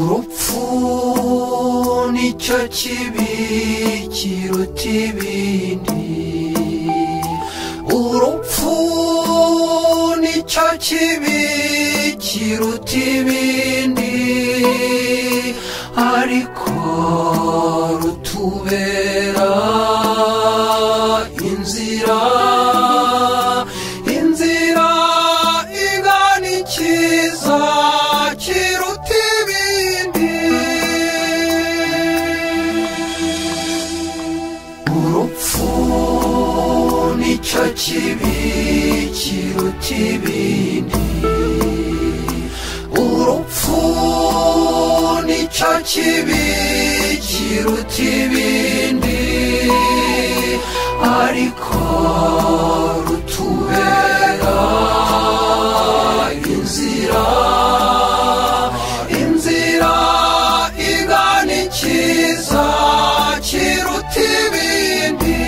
Urupfu nicyo kibi kiruta ibindi, urupfu nicyo kibi kiruta ibindi, ariko rutubera inzira, inzira igana ikiza kiruta ibindi. Urupfu nicyo kibi kiruta ibindi, urupfu nicyo kibi kiruta ibindi, ariko rutubera inzira, inzira igana ikiza kiruta ibindi.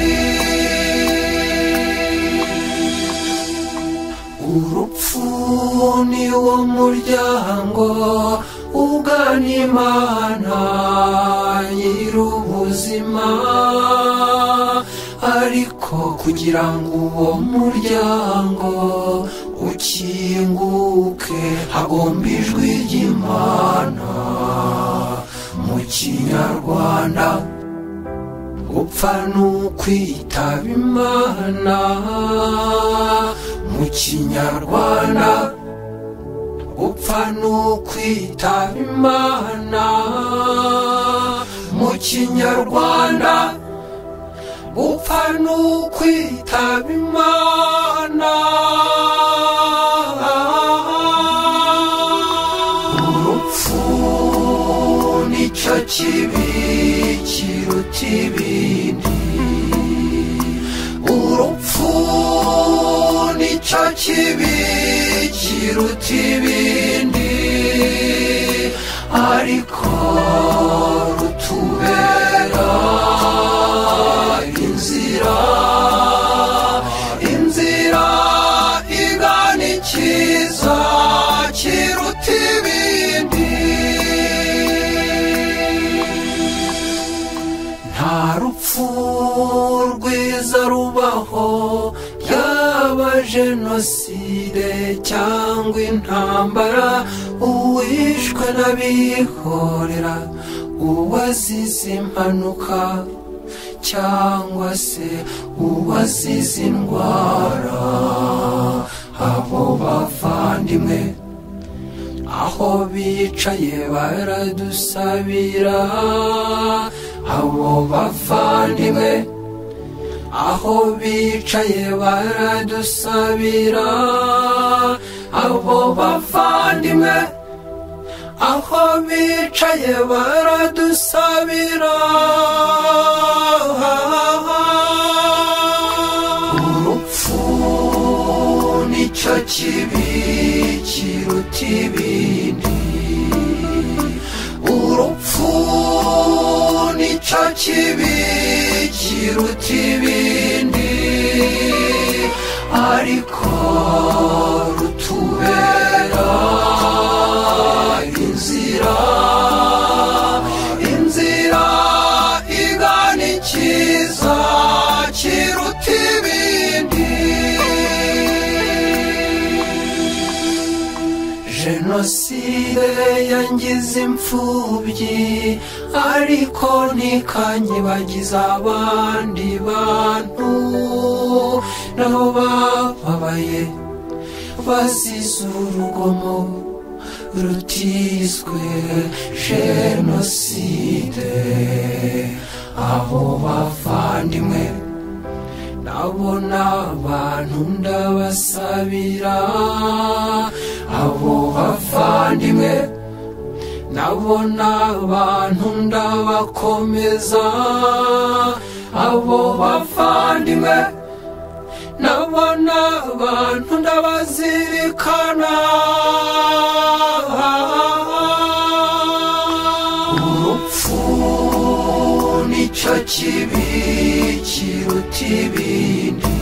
Urupfu ni wo muryango ugana Imana nyir'ubuzima, ariko kugira ngo uwo muryango ukinguke hagomba ijwi ry'Imana. Mu Kinyarwanda gupfa ni ukwitaba Imana, mu Kinyarwanda gupfa ni ukwitaba Imana, mu Kinyarwanda gupfa ni ukwitaba Imana. Urupfu nicyo kibi kiruta ibindi, urupfu nicyo kibi kiruta ibindi, ariko rutubera inzira, inzira igana ikiza kiruta ibindi. Nta rupfu rwiza rubaho, yaba jenoside cyangwa intambara, uwishwe n'abihorera, uwazize impanuka cyangwa se uwazize indwara, abo bavandimwe aho bicaye baradusabira, abo bavandimwe aho bicaye baradusabira, abo bavandimwe aho bicaye baradusabira. Urupfu nicyo kibi kiruta ibindi, urupfu nicyo kibi kiruta ibindi, ariko rutubera inzira, inzira igana ikiza kiruta ibindi. Jenoside yangize imfubyi, ariko ntikanyibagiza abandi bantu nabo bababaye bazize urugomo rutizwe jenoside. Abo bavandimwe Nabona abantu ndabasabira, abo bavandimwe. Nabona abantu ndabakomeza, abo bavandimwe. Nabona abantu ndabazirikana. Urupfu nicyo kibi kiruta ibindi,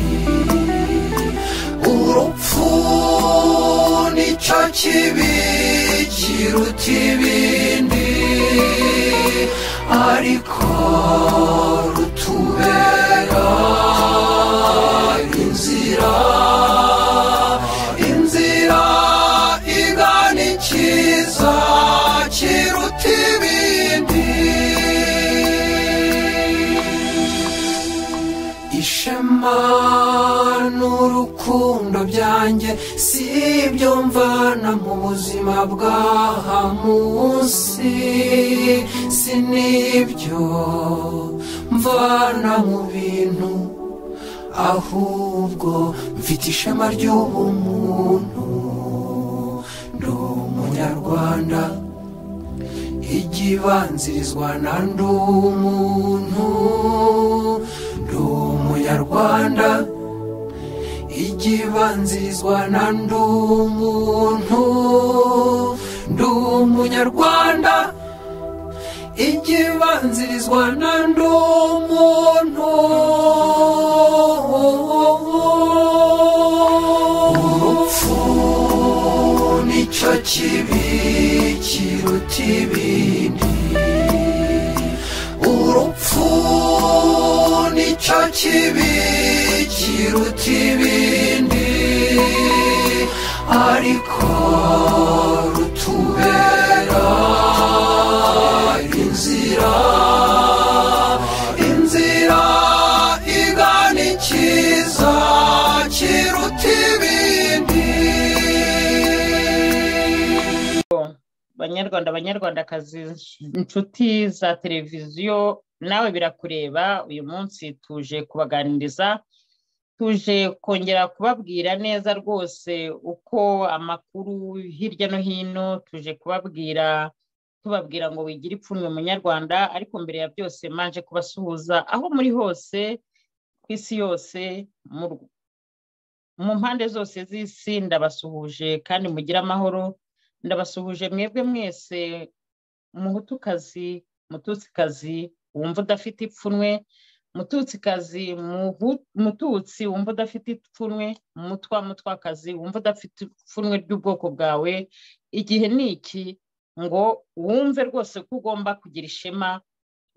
urupfu nicyo kibi kiruta ibindi, ariko rutubera inzira, inzira igana ikiza kiruta ibindi. Ishema n'urukundo byanjye si ibyo mvana mu buzima bw'aha munsi, si n'ibyo mvana mu bintu, ahubwo mfite ishema ry'ubumuntu. Ndi umunyarwanda, igibanzirizwa na ndi umuntu. Ndi umunyarwanda, igibanzirizwa na ndi umuntu. Ndi umunyarwanda, igibanzirizwa na ndi umuntu. Urupfu nicyo kibi kiruta ibindi, urupfu nicyo kibi kiruta ibindi, ariko rutubera inzira, inzira igana ikiza kiruta ibindi. Banyarwanda, banyarwandakazi, inshuti za televiziyo nawe birakureba, uyu munsi tuje kubaganiriza, tuje kongera kubabwira neza rwose uko amakuru hirya no hino, tuje kubabwira tubabwira ngo wigire ipfunwe munyarwanda. Ariko mbere ya byose manje kubasuhuza aho muri hose ku isi yose, mu mpande zose z'isi ndabasuhuje kandi mugire amahoro. Ndabasuhuje mwebwe mwese, muhutukazi, mututsikazi wumva udafite ipfunwe, mututsikazi, mututsi wumva udafite ipfunwe, mutwa, mutwakazi wumva udafite ipfunwe ry'ubwoko bwawe. Igihe ni iki ngo wumve rwose ko ugomba kugira ishema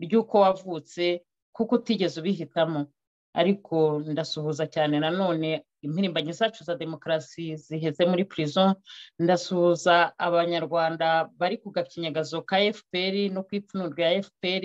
ry'uko wavutse, kuko utigeze ubihitamo. Ariko ndasuhuza cyane nanone impirimbanyi zacu za demokarasi ziheze muri prison, ndasuhuza abanyarwanda bari ku gakinyagazo ka FPR no ku ipfunwe rya FPR.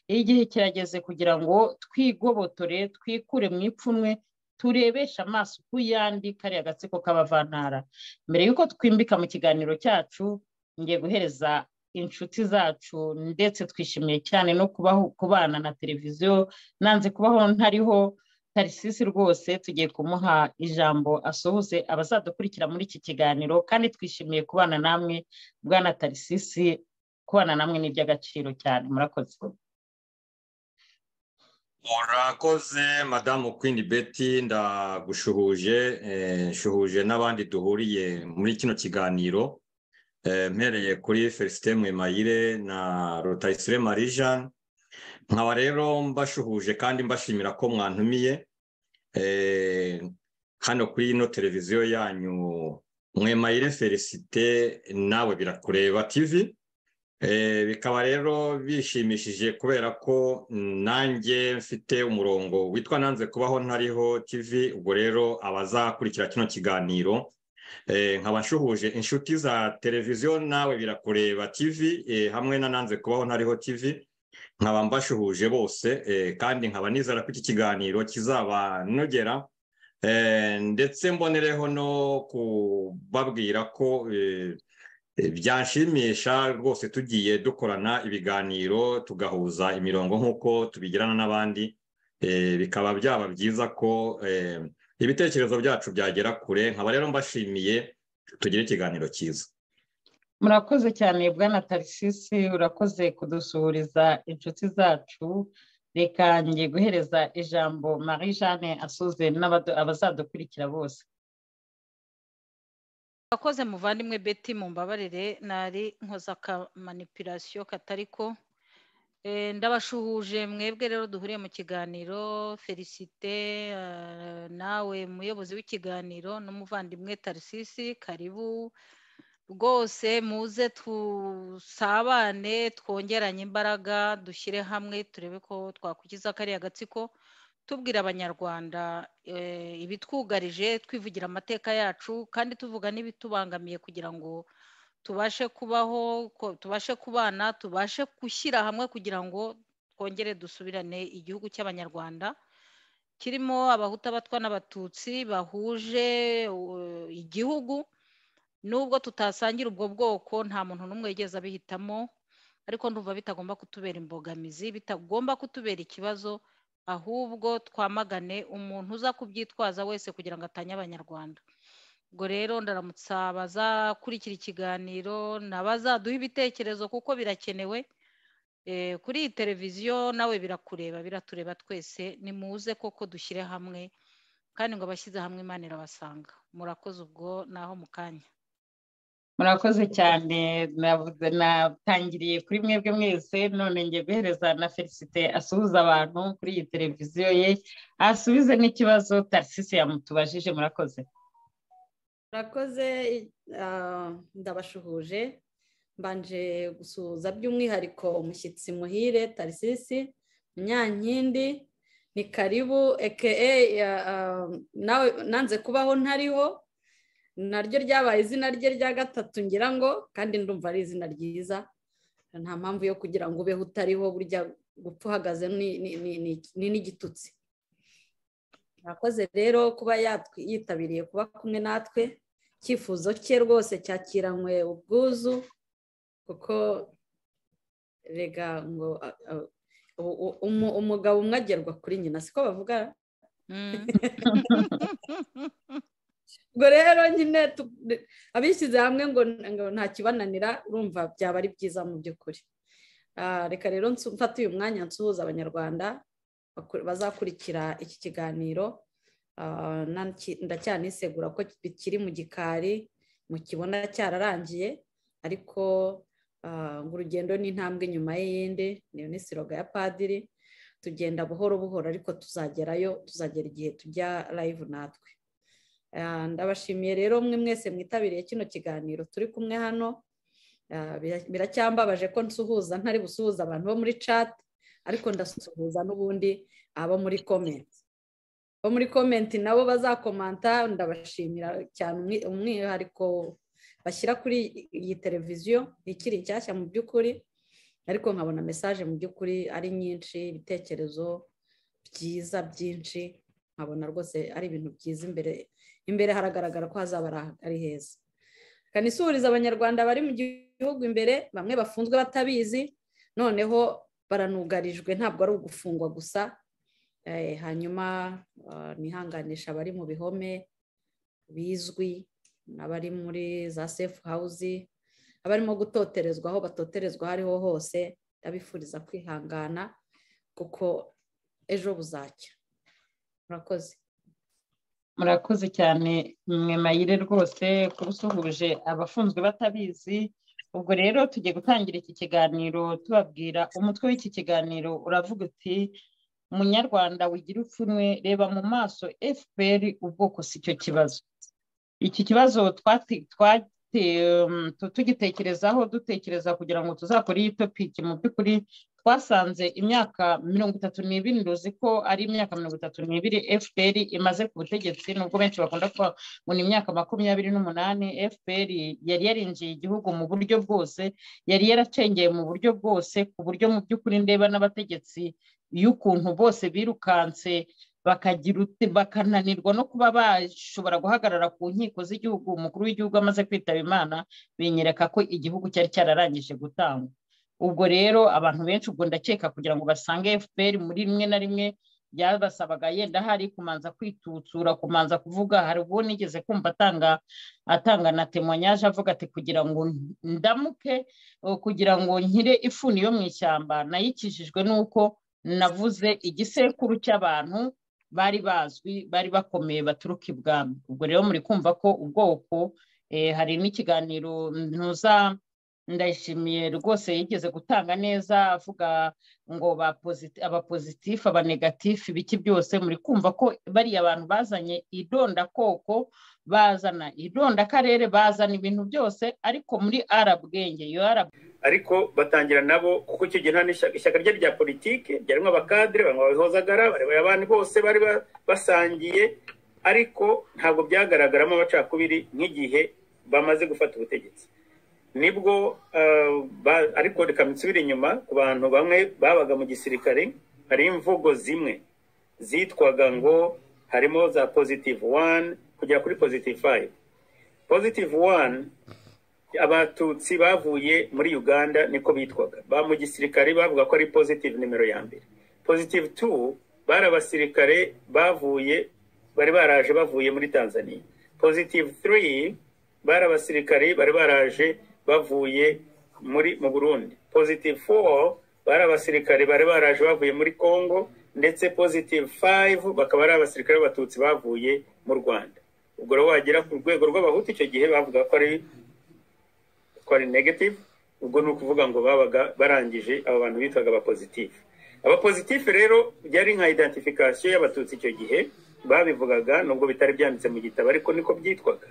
Igihe kirageze kugira ngo twigobotore, twikure mu ipfunwe, turebeshe amaso ku yandi kariya gatsiko k'abavantara. Mbere y'uko twimbika mu kiganiro cyacu, ngiye guhereza inshuti zacu, ndetse twishimiye cyane no kubaho kubana na televiziyo nanze kubaho ntariho. Tarisisi rwose tugiye kumuha ijambo asuhuze abazadukurikira muri iki kiganiro, kandi twishimiye kubana namwe bwana Tarisisi, kubana namwe ni iby'agaciro cyane. Murakoze. Murakoze madamu Queen Betty, ndagushuhuje, nshuhuje n'abandi duhuriye muri kino kiganiro, mpereye kuri Felicite Mwemayire na Rutayisire Marie Jeanne. Nkaba rero mbashuhuje kandi mbashimira ko mwantumiye hano kuri ino televiziyo yanyu Mwemayire Felicite nawe birakureba TV. Bikaba rero bishimishije kubera ko nanjye mfite umurongo witwa nanze kubaho ntariho TV. Ubwo rero abazakurikira kino kiganiro, nkaba nshuhuje inshuti za televiziyo nawe birakureba TV hamwe na nanze kubaho ntariho TV, nkaba mbashuhuje bose, kandi nkaba nizera ko iki kiganiro kizabanogera. Ndetse mbonereho no kubabwira ko byanshimisha rwose tugiye dukorana ibiganiro tugahuza imirongo nk'uko tubigirana n'abandi. Bikaba byaba byiza ko ibitekerezo byacu byagera kure. Nkaba rero mbashimiye, tugire ikiganiro cyiza. Murakoze cyane, bwana Tarisisi, urakoze kudusuhuriza inshuti zacu. Reka ngiye guhereza ijambo Marie Jeanne asuze abazadukurikira bose. Urakoze, muvandimwe Betty. Mumbabarire, nari nkoza aka manipulation katariko. Ndabashuhuje mwebwe rero duhuriye mu kiganiro, Felicite, nawe muyobozi w'ikiganiro, n'umuvandimwe Tarisisi. Karibu rwose, muze tusabane, twongeranye imbaraga, dushyire hamwe, turebe ko twakwikiza kariya gatsiko, tubwira Abanyarwanda ibitwugarije, twivugira amateka yacu kandi tuvuga n'ibitubangamiye, kugira ngo tubashe kubaho, tubashe kubana, tubashe gushyira hamwe kugira ngo twongere dusubirane igihugu cy'Abanyarwanda kirimo Abahutu, Abatwa n'Abatutsi bahuje igihugu. Nubwo tutasangira ubwo bwoko, nta muntu n'umwe wigeze abihitamo, ariko ndumva bitagomba kutubera imbogamizi, bitagomba kutubera ikibazo. Ahubwo twamagane umuntu uza kubyitwaza wese kugira ngo atanye Abanyarwanda. Ubwo rero ndaramutsa abazakurikira ikiganiro n'abazaduha ibitekerezo, kuko birakenewe kuri iyi televiziyo. Nawe birakureba, biratureba twese. Nimuze koko dushyire hamwe, kandi ngo abashyize hamwe Imana irabasanga. Murakoze, ubwo naho mu kanya. Murakoze cyane. Natangiriye kuri mwebwe mwese, none ngiye guhereza na Felicite asuhuza abantu kuri iyi televiziyo ye, asubize n'ikibazo Tarisisi yamutubajije. Murakoze. Murakoze, ndabashuhuje. Mbanje gusuhuza by'umwihariko umushyitsi muhire Tarisisi Munyankindi. Ni karibu, eke nawe nanze kubaho ntariho, naryo ryabaye izina rye rya gatatu ngira ngo, kandi ndumva ari izina ryiza. Nta mpamvu yo kugira ngo ubeho utariho. Burya gupfa uhagaze ni n'igitutsi. Murakoze rero kuba yitabiriye kuba kumwe natwe. Icyifuzo cye rwose cyakiranywe ubwuzu, kuko rega ngo umugabo umwe agerwa kuri nyina, siko bavuga? Ubwo rero nyine abishyize hamwe ngo nta kibananira, urumva byaba ari byiza mu by'ukuri. Reka rero mfate uyu mwanya nsuhuza Abanyarwanda bazakurikira iki kiganiro. Ndacyanisegura ko bikiri mu gikari, mukibona cyararangiye, ariko ngo urugendo ni intambwe nyuma y'iyindi, niyo ni slogan ya padiri. Tugenda buhoro buhoro, ariko tuzagerayo, tuzagera igihe tujya live natwe. Ndabashimiye rero mwe mwese mwitabiriye kino kiganiro turi kumwe hano. Biracyambabaje ko nsuhuza ntari busuhuza abantu bo muri chat, ariko ndasuhuza n'ubundi abo muri comment. Bo muri comment nabo bazakomanta, ndabashimira cyane, umwihariko bashyira kuri iyi televiziyo ikiri nshyashya mu by'ukuri, ariko nkabona message mu by'ukuri ari nyinshi, ibitekerezo byiza byinshi, nkabona rwose ari ibintu byiza. Imbere imbere haragaragara ko hazaba ari heza. Kanisuhuriza Abanyarwanda bari mu gihugu imbere, bamwe bafunzwe batabizi, noneho baranugarijwe, ntabwo ari ugufungwa gusa. Hanyuma nihanganisha abari mu bihome bizwi n'abari muri za safe house, abarimo gutoterezwa aho batoterezwa aho ariho hose. Ndabifuriza kwihangana kuko ejo buzacya. Murakoze. Murakoze cyane mwe mayire rwose kuba usuhuje abafunzwe batabizi. Ubwo rero tugiye gutangira iki kiganiro tubabwira umutwe w'iki kiganiro, uravuga uti: "Munyarwanda wigira ipfunwe, reba mu maso FPR, ubwoko si cyo kibazo." Iki kibazo tugitekerezaho, dutekereza kugira ngo tuzakore iyi topic, mu by'ukuri twasanze imyaka 32, nduzi ko ari imyaka 32 FPR imaze ku butegetsi, nubwo benshi bakunda kuvuga ngo ni imyaka 28. FPR yari yarinjiye igihugu mu buryo bwose, yari yaracengeye mu buryo bwose, ku buryo mu by'ukuri ndeba n'abategetsi y'ukuntu bose birukanse bakagira bakananirwa no kuba bashobora guhagarara ku nkiko z'igihugu umukuru w'igihugu amaze kwitaba Imana, binyereka ko igihugu cyari cyararangije gutangwa. Ubwo rero abantu benshi, ubwo ndakeka kugira ngo basange FPR muri rimwe na rimwe Byabasabaga yenda hari kumanza kwitutsura, kumanza kuvuga. Hari ubwo nigeze kumva atanga na témoignage, avuga ati: "Kugira ngo ndamuke, kugira ngo nkire ifuni yo mu ishyamba, nayikijijwe n'uko navuze igisekuru cy'abantu bari bazwi, bari bakomeye, baturuka ibwami." Ubwo rero muri kumva ko ubwoko, hari n'ikiganiro ntuza Ndayishimiye rwose yigeze gutanga neza, avuga ngo abapositif, abanégatif, ibiki byose. Muri kumva ko bariya abantu bazanye idondakoko, bazana irondakarere, bazana ibintu byose, ariko muri arabwenge iyo arab Ariko batangira nabo, kuko icyo gihe nta n'ishyaka rye rya politike ryarimo abakadire bamwe babihozagara, bari abandi bose bari basangiye, ariko ntabwo byagaragaramo amacakubiri nk'igihe bamaze gufata ubutegetsi. Nibwo ariko reka nsubire inyuma ku bantu bamwe babaga mu gisirikare. Hari imvugo zimwe zitwaga ngo harimo za positive one kugera kuri positive five. Positive one, Abatutsi bavuye muri Uganda niko bitwaga ba mu gisirikare, bavuga ko ari positive nimero ya mbere. Positive two bari abasirikare bavuye, bari baraje bavuye muri Tanzania. Positive three bari abasirikare bari baraje bavuye mu Burundi. Positive four bari abasirikare bari baraje bavuye muri Congo, ndetse positive five bakaba ari abasirikare b'Abatutsi bavuye mu Rwanda. Ubwo rero wagera ku rwego rw'Abahutu, icyo gihe bavuga ko ari negative. Ubwo ni ukuvuga ngo babaga barangije abo bantu bitwaga abapositif. Abapositif rero byari nka identification y'Abatutsi icyo gihe babivugaga, nubwo bitari byanditse mu gitabo, ariko niko byitwaga.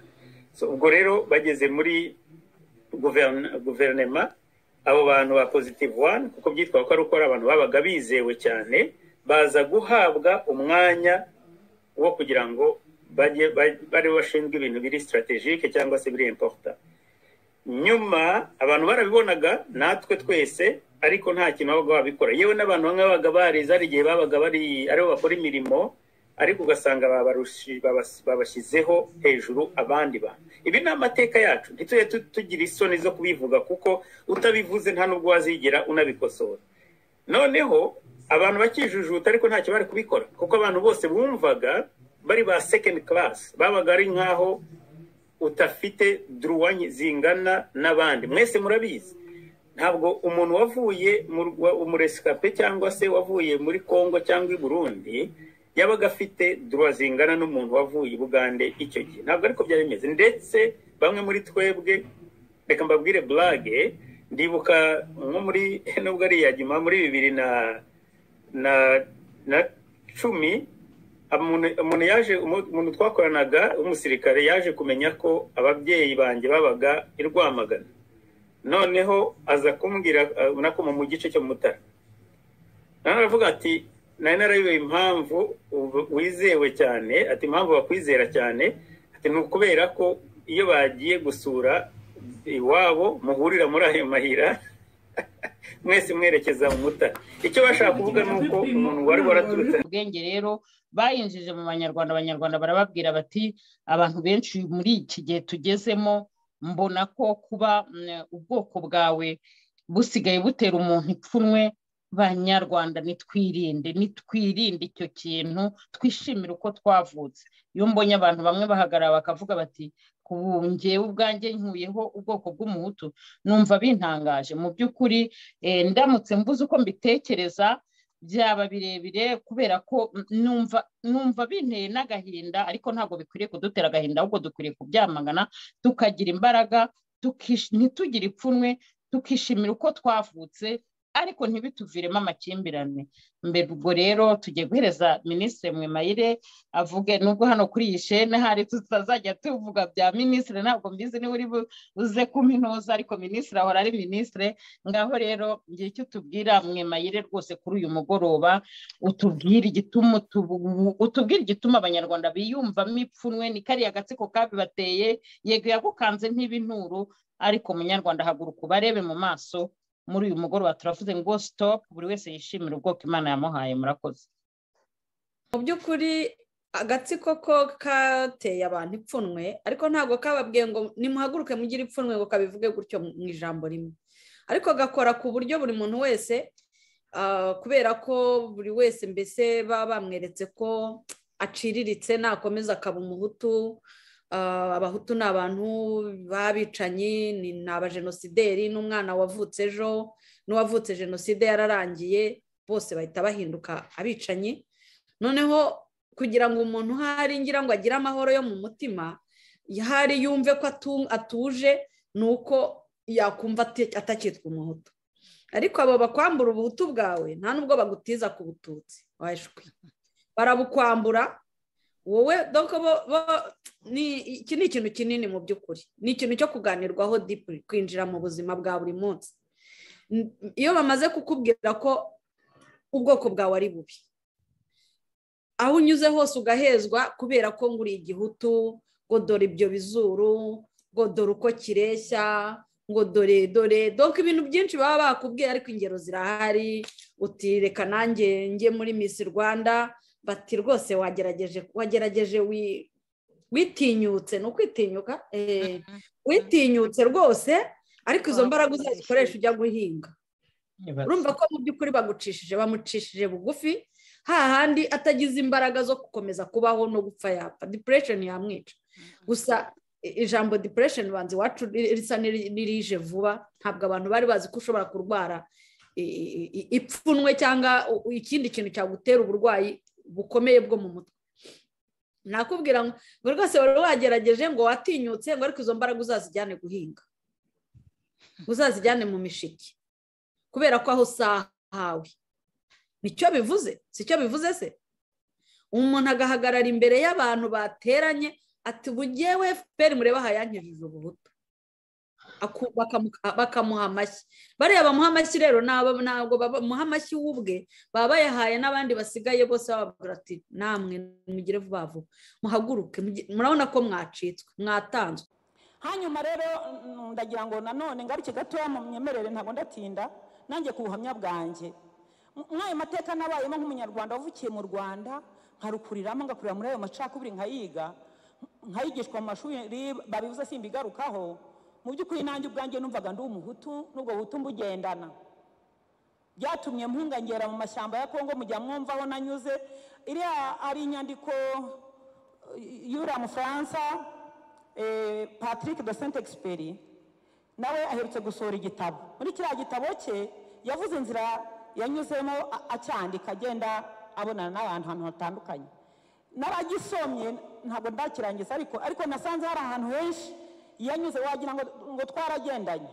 So, ubwo rero bageze muri guverinema, abo bantu ba positive one, kuko byitwaga ko ari uko ari abantu babaga bizewe cyane, baza guhabwa umwanya wo kugira ngo bajye bari bashinzwe ibintu biri stratégique cyangwa se biri important. Nyuma abantu barabibonaga, natwe twese, ariko nta kintu babaga babikora. Yewe n'abantu bamwe babaga barize, hari igihe babaga bari aribo bakora imirimo, ariko ugasanga babashyizeho hejuru abandi bantu. Ibi ni amateka yacu, ntitujye tugira isoni zo kubivuga, kuko utabivuze nta n'ubwo wazigera unabikosora. Noneho abantu bakijujuta, ariko ntacyo bari kubikora, kuko abantu bose bumvaga bari ba second class, babaga ari nk'aho utafite droit zingana n'abandi. Mwese murabizi, ntabwo umuntu wavuye umurescapé cyangwa se wavuye muri Congo cyangwa i Burundi yabaga afite droit zingana n'umuntu wavuye i Bugande icyo gihe. Ntabwo ariko byari bimeze. Ndetse bamwe muri twebwe, reka mbabwire blague, ndibuka nko muri, nubwo ari iya nyuma, muri bibiri na cumi, umuntu yaje, umuntu twakoranaga w'umusirikare yaje kumenya ko ababyeyi banjye babaga i Rwamagana. Noneho aza kumbwira nako mu gice cyo mu Mutara. Noneho aravuga ati: "Nari narayobewe impamvu wizewe cyane." Ati: "Impamvu bakwizera cyane," ati, "ni ukubera ko iyo bagiye gusura iwabo muhurira muri ayo mahira mwese mwerekeza mu Mutara." Icyo bashaka kuvuga ni uko umuntu wari waraturutse Ubwenge rero bayinjije mu Banyarwanda. Abanyarwanda barababwira bati: "Abantu benshi muri iki gihe tugezemo, mbona ko kuba ubwoko bwawe busigaye butera umuntu ipfunwe. Banyarwanda, nitwirinde, nitwirinde icyo kintu, twishimire uko twavutse." Iyo mbonye abantu bamwe bahagarara bakavuga bati: "Ubu njyewe ubwanjye nkuyeho ubwoko bw'Umuhutu," numva bintangaje mu by'ukuri. Ndamutse mvuze uko mbitekereza byaba birebire, kubera ko numva binteye n'agahinda, ariko ntabwo bikwiriye kudutera agahinda, ahubwo dukwiriye kubyamagana, tukagira imbaraga, ntitugire ipfunwe, tukishimira uko twavutse, ariko ntibituviremo amakimbirane. Mbere ubwo rero tugiye guhereza Minisitiri Mwemayire avuge, nubwo hano kuri iyi shene hari tutazajya tuvuga bya minisitiri. Ntabwo mbizi niba uri buze kuminoza, ariko minisitiri ahora ari minisitiri. Ngaho rero ngira icyo tubwira Mwemayire rwose kuri uyu mugoroba, utubwire igituma Abanyarwanda biyumvamo ipfunwe. Ni kariya gatsiko kabibateye, yego yagukanze ntibinturu, ariko Munyarwanda, haguruka ubarebe mu maso. Muri uyu mugoroba turavuze ngo stop, buri wese yishimira ubwoko Imana yamuhaye. Murakoze. Mu by'ukuri agatsiko ko kateye abantu ipfunwe, ariko ntabwo kababwiye ngo nimuhaguruke mugire ipfunwe, ngo kabivuge gutyo mu ijambo rimwe, ariko gakora ku buryo buri muntu wese Kubera ko buri wese mbese baba bamweretse ko aciriritse nakomeza akaba umuhutu. Abahutu ni abantu b'abicanyi, ni abajenosideri, n'umwana wavutse ejo n'uwavutse jenoside yararangiye bose bahita bahinduka abicanyi. Noneho kugira ngo umuntu hari ngira ngo agire amahoro yo mu mutima, hari yumve ko atuje, nuko yakumva atakitwa umuhutu. Ariko abo bakwambura ubuhutu bwawe nta nubwo bagutiza ku bututsi, washwi barabukwambura wowe. Donc iki ni ikintu kinini mu by'ukuri, ni ikintu cyo kuganirwaho deeply, kwinjira mu buzima bwa buri munsi. Iyo bamaze kukubwira ko ubwoko bwawe ari bubi, aho unyuze hose ugahezwa kubera ko nguri igihutu, ngo dore ibyo bizuru, ngo dore uko kireshya, ngo dore dore, donc ibintu byinshi baba bakubwiye, ariko ingero zirahari. Uti reka nanjye njye muri Miss Rwanda, bati rwose wagerageje witinyutse, ni ukwitinyuka, witinyutse rwose, ariko izo mbaraga uzazikoresha ujya guhinga. Urumva ko mu by'ukuri bamucishije bugufi, hahandi atagize imbaraga zo gukomeza kubaho no gupfa yapfa, depression yamwica. Gusa ijambo depression banzi wacu risa n'irije vuba, ntabwo abantu bari bazi ko ushobora kurwara ipfunwe cyangwa ikindi kintu cyagutera uburwayi bukomeye bwo mu mutwe. Nakubwira ngo rwose wari wagerageje, ngo watinyutse, ngo ariko izo mbaraga uzazijyane guhinga, uzazijyane mu mishiki, kubera ko aho sahawe. Nicyo bivuze, sicyo bivuze se? Umuntu agahagarara imbere y'abantu bateranye ati bugewe FPR mureba hayankijije ubuhutu, bakamuha amashyi. Bariya bamuha amashyi rero ntabwo bamuha amashyi ubwe, baba bayahaye n'abandi basigaye bose, bababwira ati namwe mugire vuba vuba muhaguruke, murabona ko mwacitswe, mwatanzwe. Hanyuma rero ndagira ngo nanone ngaruke gatoya mu myemerere, ntabwo ndatinda nanjye ku buhamya bwanjye. Mwayo mateka nabayemo nk'umunyarwanda wavukiye mu Rwanda, nkarukuriramo, ngakurira muri ayo macakubiri, nkayiga, nkayigishwa mu mashuri, babivuze simbigarukaho. Mu by'ukuri nanjye ubwanjye numvaga ndi umuhutu, n'ubwo buhutu mbugendana. Byatumye mpungangera mu mashyamba ya Kongo, mujya mwumvaho nanyuze. Iriya ari inyandiko y'uriya Mufaransa Patrick de Saint-Exupéry, nawe aherutse gusohora igitabo. Muri kiriya gitabo cye yavuze inzira yanyuzemo acyandika, agenda abonana n'abantu ahantu hatandukanye. Naragisomye ntabwo ndakirangiza, ariko nasanze hari ahantu henshi yanyuze wagira ngo twaragendanye.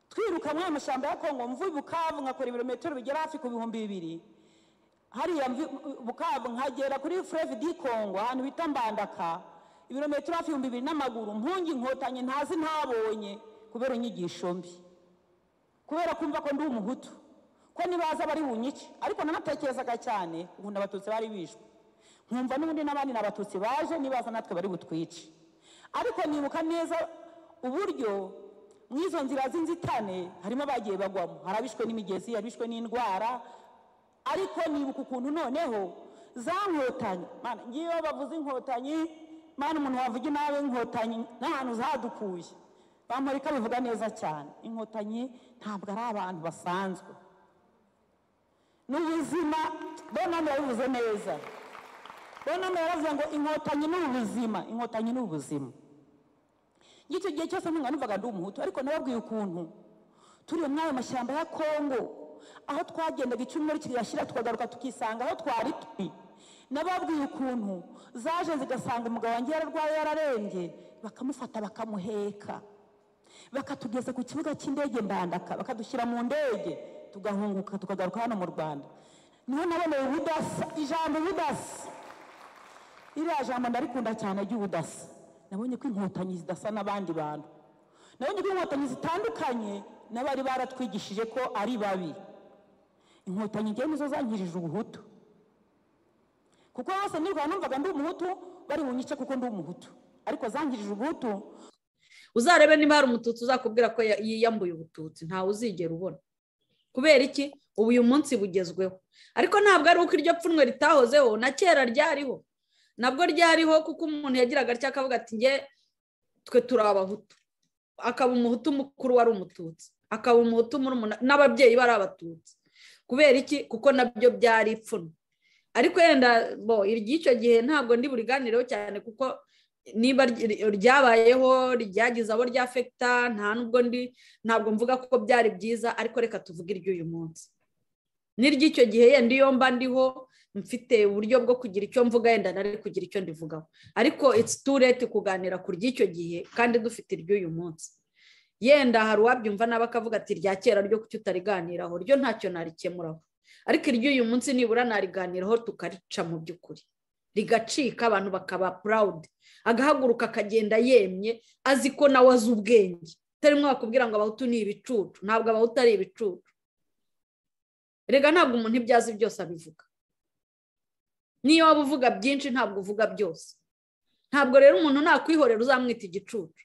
Twiruka muri amashyamba ya Kongo, mvuye Bukavu nkakora ibirometero bigera hafi ku 2000, hariya Bukavu nkagera kuri Fleuve du Congo ahantu bita Mbandaka, ibirometero hafi 2000 n'amaguru, mpungi inkotanyi ntazi ntabonye, kubera inyigisho mbi, kubera kumva ko ndi umuhutu, ko nibaza bari bunyice. Ariko nanatekerezaga cyane ukuntu abatutsi bari bishwe, nkumva n'ubundi n'abandi n'abatutsi baje nibaza natwe bari butwice. Ariko nibuka neza uburyo mw'izo nzira z'inzitane harimo abagiye bagwamo, harabishwe n'imigezi, harabishwe n'indwara. Ariko nibuka ukuntu noneho za nkotanyi, mana ngiyo bavuze inkotanyi, mana umuntu wavuga inabi inkotanyi n'ahantu zadukuye, Bamporika bivuga neza cyane. Inkotanyi ntabwo ari abantu basanzwe, n'ubuzima. Bonhomme yabivuze neza. Bonhomme yaravuze ngo inkotanyi ni ubuzima, inkotanyi ni ubuzima. Icyo gihe cyose ntunga numvaga ndi umuhutu, ariko nababwiye ukuntu turi muri ayo mashyamba ya Kongo, aho twagendaga icyumweru kigashyira tukagaruka tukisanga aho twari turi. Nababwiye ukuntu zaje zigasanga umugabo wanjye yararwaye yararembye, bakamufata bakamuheka, bakatugeza ku kibuga cy'indege Mbandaka, bakadushyira mu ndege tugahunguka tukagaruka hano mu Rwanda. Niho naboneye ubudasa, ijambo ubudasa. Iriya jambo ndarikunda cyane ry'ubudasa. Nabonye ko inkotanyi zidasa n'abandi bantu, nabonye ko inkotanyi zitandukanye n'abari baratwigishije ko ari babi. Inkotanyi ngewe nizo zankirije ubuhutu, kuko hose nirwa numvaga ndi umuhutu bari bunyice kuko ndi umuhutu, ariko zankirije ubuhutu. Uzarebe niba hari umututsi uzakubwira ko yiyambuye ubututsi, ntawe uzigera ubona. Kubera iki? Ubu uyu munsi bugezweho. Ariko ntabwo ari uko iryo pfunwe ritahozeho, na kera ryariho, nabwo ryariho, kuko umuntu yagiraga atya akavuga ati nge twe turi abahutu, akaba umuhutu mukuru wari umututsi, akaba umuhutu murumuna n'ababyeyi bari abatutsi. Kubera iki? Kuko nabyo byari ipfunwe. Ariko yenda bo iry'icyo gihe ntabwo ndi buriganireho cyane, kuko niba ryabayeho ryagize abo ryafekita, nta nubwo ndi ntabwo mvuga ko byari byiza, ariko reka tuvuge iry'uyu munsi n'iry'icyo gihe. Yenda iyo mba ndiho mfite uburyo bwo kugira icyo mvuga, yenda nari kugira icyo ndivugaho, ariko it's too late kuganira ku ry'icyo gihe kandi dufite iry'uyu munsi. Yenda hari uwabyumva nawe akavuga ati rya kera ryo kuki utariganiraho, ryo ntacyo narikemuraho, ariko iry'uyu munsi nibura nariganiraho tukarica mu by'ukuri rigacika, abantu bakaba proud, agahaguruka akagenda yemye azi ko nawe azi ubwenge. Utarimo bakubwira ngo abahutu ni ibicucu, ntabwo abahutu ari ibicucu. Rega ntabwo umuntu ibyo azi byose abivuga, niyo waba uvuga byinshi ntabwo uvuga byose. Ntabwo rero umuntu nakwihorera uzamwita igicucu.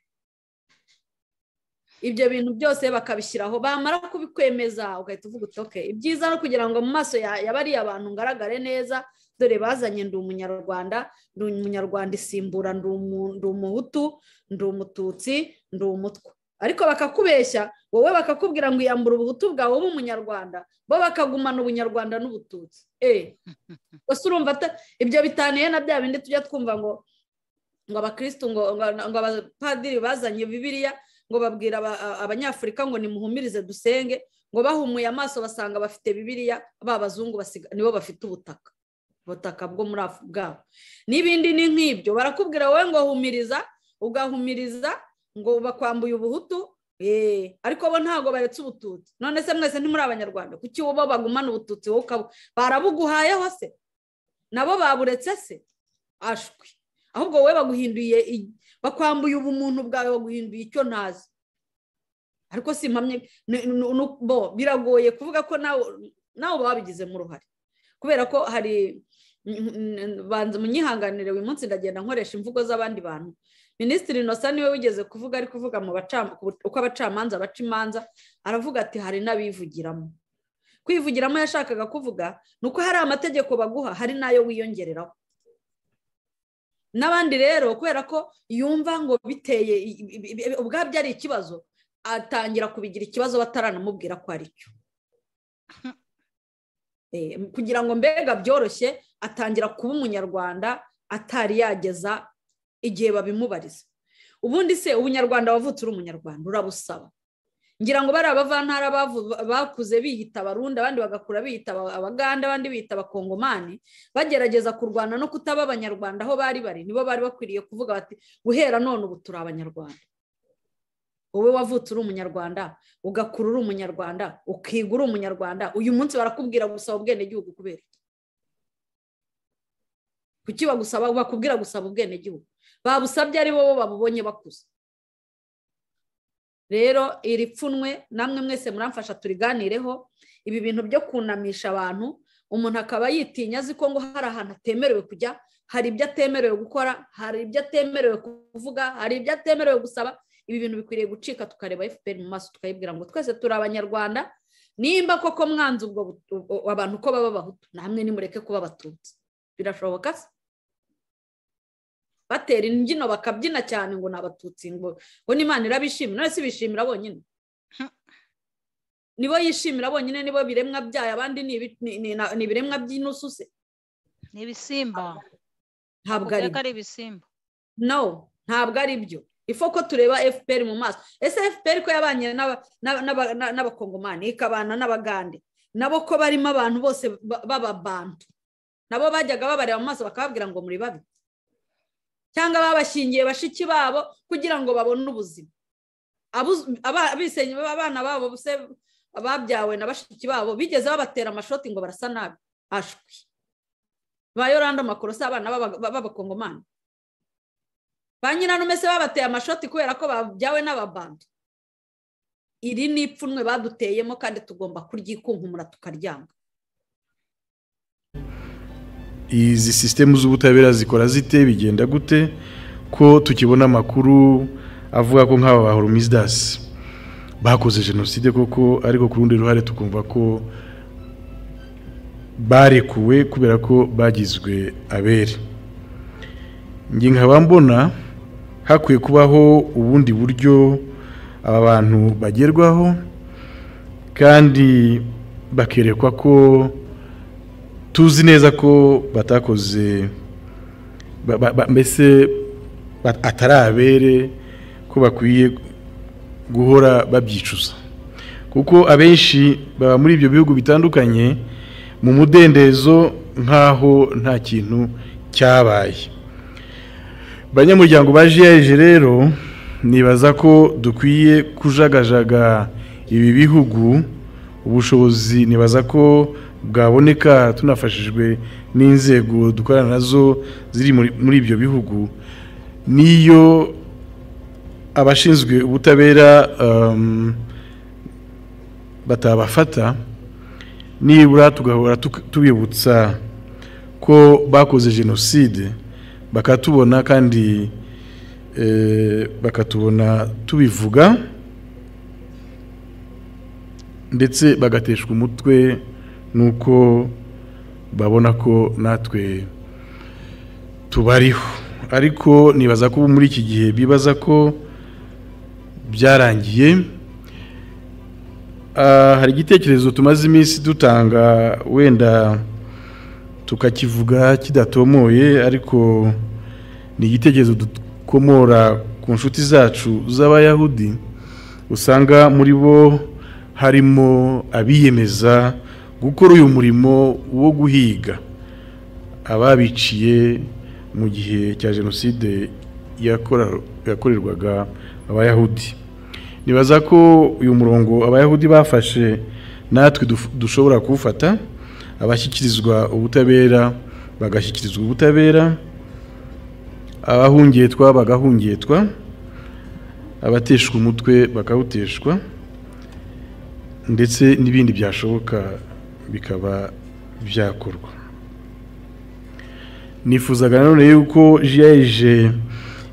Ibyo bintu byose bakabishyiraho, bamara kubikwemeza ugahita uvuga uti okay, ibyiza no kugira ngo mu maso ya bariya bantu ngaragare neza, dore bazanye ndi umunyarwanda, ndi umunyarwanda isimbura ndi umuhutu, ndi umututsi, ndi umutwa. Ariko bakakubeshya wowe, bakakubwira ngo iyambura ubuhutu bwawe ube umunyarwanda, bo bakagumana ubunyarwanda n'ubututsi. Gusa urumva ibyo bitaniye na bya bindi tujya twumva ngo abakristo ngo abapadiri bazanye Bibiliya ngo babwira abanyafurika ngo nimuhumirize dusenge, ngo bahumuye amaso basanga bafite Bibiliya, ba bazungu nibo bafite ubutaka bwo muri bwabo. N'ibindi ni nk'ibyo, barakubwira wowe ngo humiriza, ugahumiriza ngo bakwambuye ubuhutu, ariko bo ntabwo baretse ubututsi. None se mwese ntimuri abanyarwanda, kuki bo bagumana ubututsi wowe ukaba barabuguhayeho se? Nabo baburetse se? Ashwi. Ahubwo wowe baguhinduye, bakwambuye ubumuntu bwawe, baguhinduye icyo ntazi. Ariko si impamye, bo biragoye kuvuga ko nawe babigizemo uruhare, kubera ko hari banza munyihanganire uyu munsi ndagenda nkoresha imvugo z'abandi bantu. Minisitiri Innocent niwe wigeze kuvuga, ari kuvuga mu uko abacamanza baca imanza, aravuga ati hari n'abivugiramo. Kwivugiramo yashakaga kuvuga ni uko hari amategeko baguha, hari n'ayo wiyongereraho. N'abandi rero kubera ko yumva ngo biteye ubwabyo ari ikibazo, atangira kubigira ikibazo bataranamubwira ko ari cyo. Kugira ngo mbega byoroshye, atangira kuba umunyarwanda atari yageza igihe babimubariza. Ubundi se ubunyarwanda wavutse uri umunyarwanda urabusaba. Ngira ngo bari abavantara bakuze biyita abarundi, abandi bagakura biyita abaganda, abandi biyita abakongomani, bagerageza kurwana no kutaba abanyarwanda aho bari bari, nibo bari bakwiriye kuvuga bati guhera none ubu turi abanyarwanda. Wowe wavutse uri umunyarwanda, ugakura uri umunyarwanda, ukiga uri umunyarwanda, uyu munsi barakubwira gusaba ubwenegihugu kubera iki? Kuki bagusaba, bakubwira gusaba ubwenegihugu? Babusabye ari bo babubonye bakuze. Rero iri pfunwe namwe mwese muramfasha turiganireho. Ibi bintu byo kunamisha abantu, umuntu akaba yitinya azi ko ngo hari ahantu atemerewe kujya, hari ibyo atemerewe gukora, hari ibyo atemerewe kuvuga, hari ibyo atemerewe gusaba. Ibi bintu bikwiriye gucika, tukareba FPR mu maso tukayibwira ngo twese turi abanyarwanda, nimba koko mwanze ubwo abantu ko baba abahutu, namwe nimureke kuba abatutsi. Birashoboka se? Batera imbyino bakabyina cyane ngo ni abatutsi, ngo n'Imana irabishimira. None se bishimira bonyine? Nibo yishimira bonyine, nibo biremwa byayo, abandi ni ibiremwa by'inusu se? Ni ibisimba. Ntabwo ari ibisimba. No, ntabwo ari byo. Ifo ko tureba FPR mu maso. Ese FPR ko yabanye n'abakongomani, ikabana n'abagande, nabo ko barimo abantu bose b'ababantu, nabo bajyaga babareba mu maso bakababwira ngo muri babi, cyangwa babashingiye bashiki babo kugira ngo babone ubuzima. Abana babo bose babyawe na bashiki babo bigeze babatera amashoti ngo barasa nabi. Ashwi. Ba Yoranda Makorosa abana b'abakongomani, ba nyiranume se babateye amashoti kubera ko babyawe n'ababantu. Iri ni ipfunwe baduteyemo kandi tugomba kuryikunkumura tukaryanga. Izi sisitemu z'ubutabera zikora zite, bigenda gute ko tukibona amakuru avuga ko nk'aba ba Hormisdas bakoze jenoside koko, ariko ku rundi ruhare tukumva ko barekuwe kubera ko bagizwe abere. Nge nkaba mbona hakwiye kubaho ubundi buryo aba bantu bagerwaho, kandi bakerekwa ko tuzi neza ko batakoze, mbese atari abere, ko bakwiye guhora babyicuza, kuko abenshi baba muri ibyo bihugu bitandukanye mu mudendezo nk'aho nta kintu cyabaye. Banyamuryango ba GIG rero, nibaza ko dukwiye kujagajaga ibi bihugu. Ubushobozi nibaza ko bwaboneka tunafashijwe n'inzego dukorana nazo ziri muri ibyo bihugu. Niyo abashinzwe ubutabera batabafata, nibura tugahora tubibutsa ko bakoze jenoside, bakatubona kandi bakatubona tubivuga, ndetse bagateshwa umutwe nuko babona ko natwe tubariho. Ariko nibaza ko muri iki gihe bibaza ko byarangiye. Hari igitekerezo tumaze iminsi dutanga, wenda tukakivuga kidatomoye, ariko ni igitekerezo dukomora ku nshuti zacu z'Abayahudi. Usanga muri bo harimo abiyemeza gukora uyu murimo wo guhiga ababiciye mu gihe cya jenoside yakorerwaga Abayahudi. Nibaza ko uyu murongo Abayahudi bafashe natwe dushobora kuwufata, abashyikirizwa ubutabera bagashyikirizwa ubutabera, abahungetwa bagahungetwa, abateshwa umutwe bakawuteshwa, ndetse n'ibindi byashoboka bikaba byakorwa. Nifuzaga nanone yuko GIG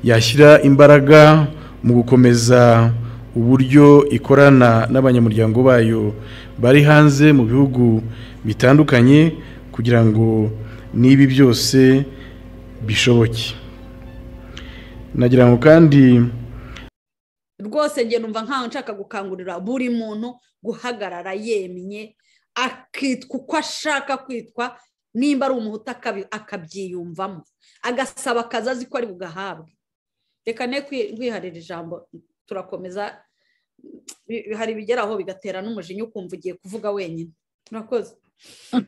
yashyira imbaraga mu gukomeza uburyo ikorana n'abanyamuryango bayo bari hanze mu bihugu bitandukanye, kugira ngo n'ibi byose bishoboke. Nagira ngo kandi rwose njye numva nkaho nshaka gukangurira buri muntu guhagarara yemye, akitwa uko ashaka kwitwa, nimba ari umuhutu akabyiyumvamo, agasaba akazi azi ko ari bugahabwe. Reka ne kwiharira ijambo, turakomeza. Hari ibigeraho bigatera n'umujinya ukumva ugiye kuvuga wenyine. Murakoze.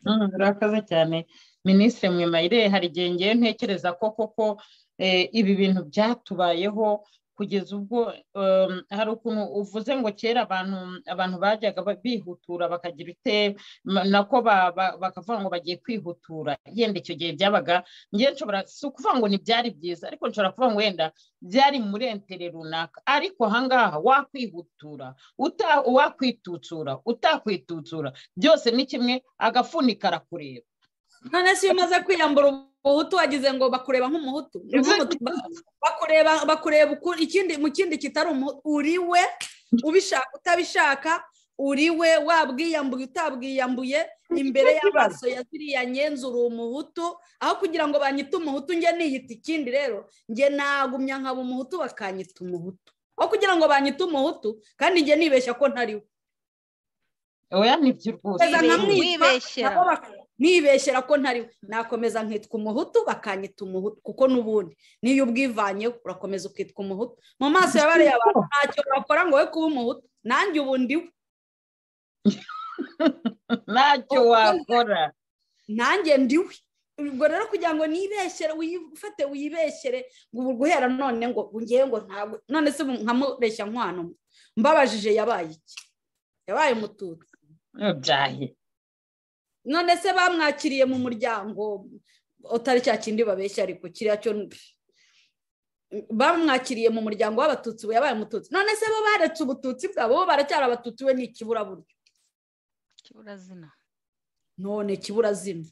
Murakoze cyane Minisitiri Mwemayire. Hari igihe ngewe ntekereza ko koko ibi bintu byatubayeho kugeza ubwo hari ukuntu uvuze ngo kera abantu bajyaga bihutura bakagira ute, nako bakavuga ngo bagiye kwihutura. Yenda icyo gihe byabaga, ngewe nshobora si ukuvuga ngo ntibyari byiza, ariko nshobora kuvuga ngo wenda byari muri entere runaka, ariko ahangaha wakwihutura, wakwitutsura, utakwitutsura, byose ni kimwe, agafuni karakureba. None se iyo umaze kwiyambura ubuhutu wagize ngo bakureba nk'umuhutu, bakureba ikindi mu kindi kitari umuhutu, uriwe ubishaka utabishaka, uriwe wabwiyambuye utabwiyambuye, imbere y'amaso ya ziriya nyenzi uri umuhutu. Aho kugira ngo banyite umuhutu njye niyita ikindi, rero njye nagumya nkaba umuhutu bakanyita umuhutu, aho kugira ngo banyite umuhutu kandi njye nibeshya ko ntariwe. Oya nibyo rwose, nibeshyera ko ntari, nakomeza nkitwa umuhutu bakanyita umuhutu, kuko n'ubundi niyo ubwivanye urakomeza ukitwa umuhutu mu maso ya bariya abantu ntacyo bakora ngo we kuba umuhutu. Nanjye ubu ndiwe ntacyo wakora, nanjye ndiwe. Ubwo rero kugira ngo nibeshyere, wifate wibeshyere ngo ubu guhera none ngo ngewe ngo ntabwo, none se nkamureshya nkwano mbabajije yabaye iki? Yabaye umututsi. Byahe. None se bamwakiriye mu muryango utari cya kindi babeshya, ariko kiriya cyo bamwakiriye mu muryango w'abatutsi, we yabaye umututsi. None se bo baretse ubututsi bwabo, bo baracyari abatutsi, we ni ikiburaburyo, kiburazina. None kiburazina.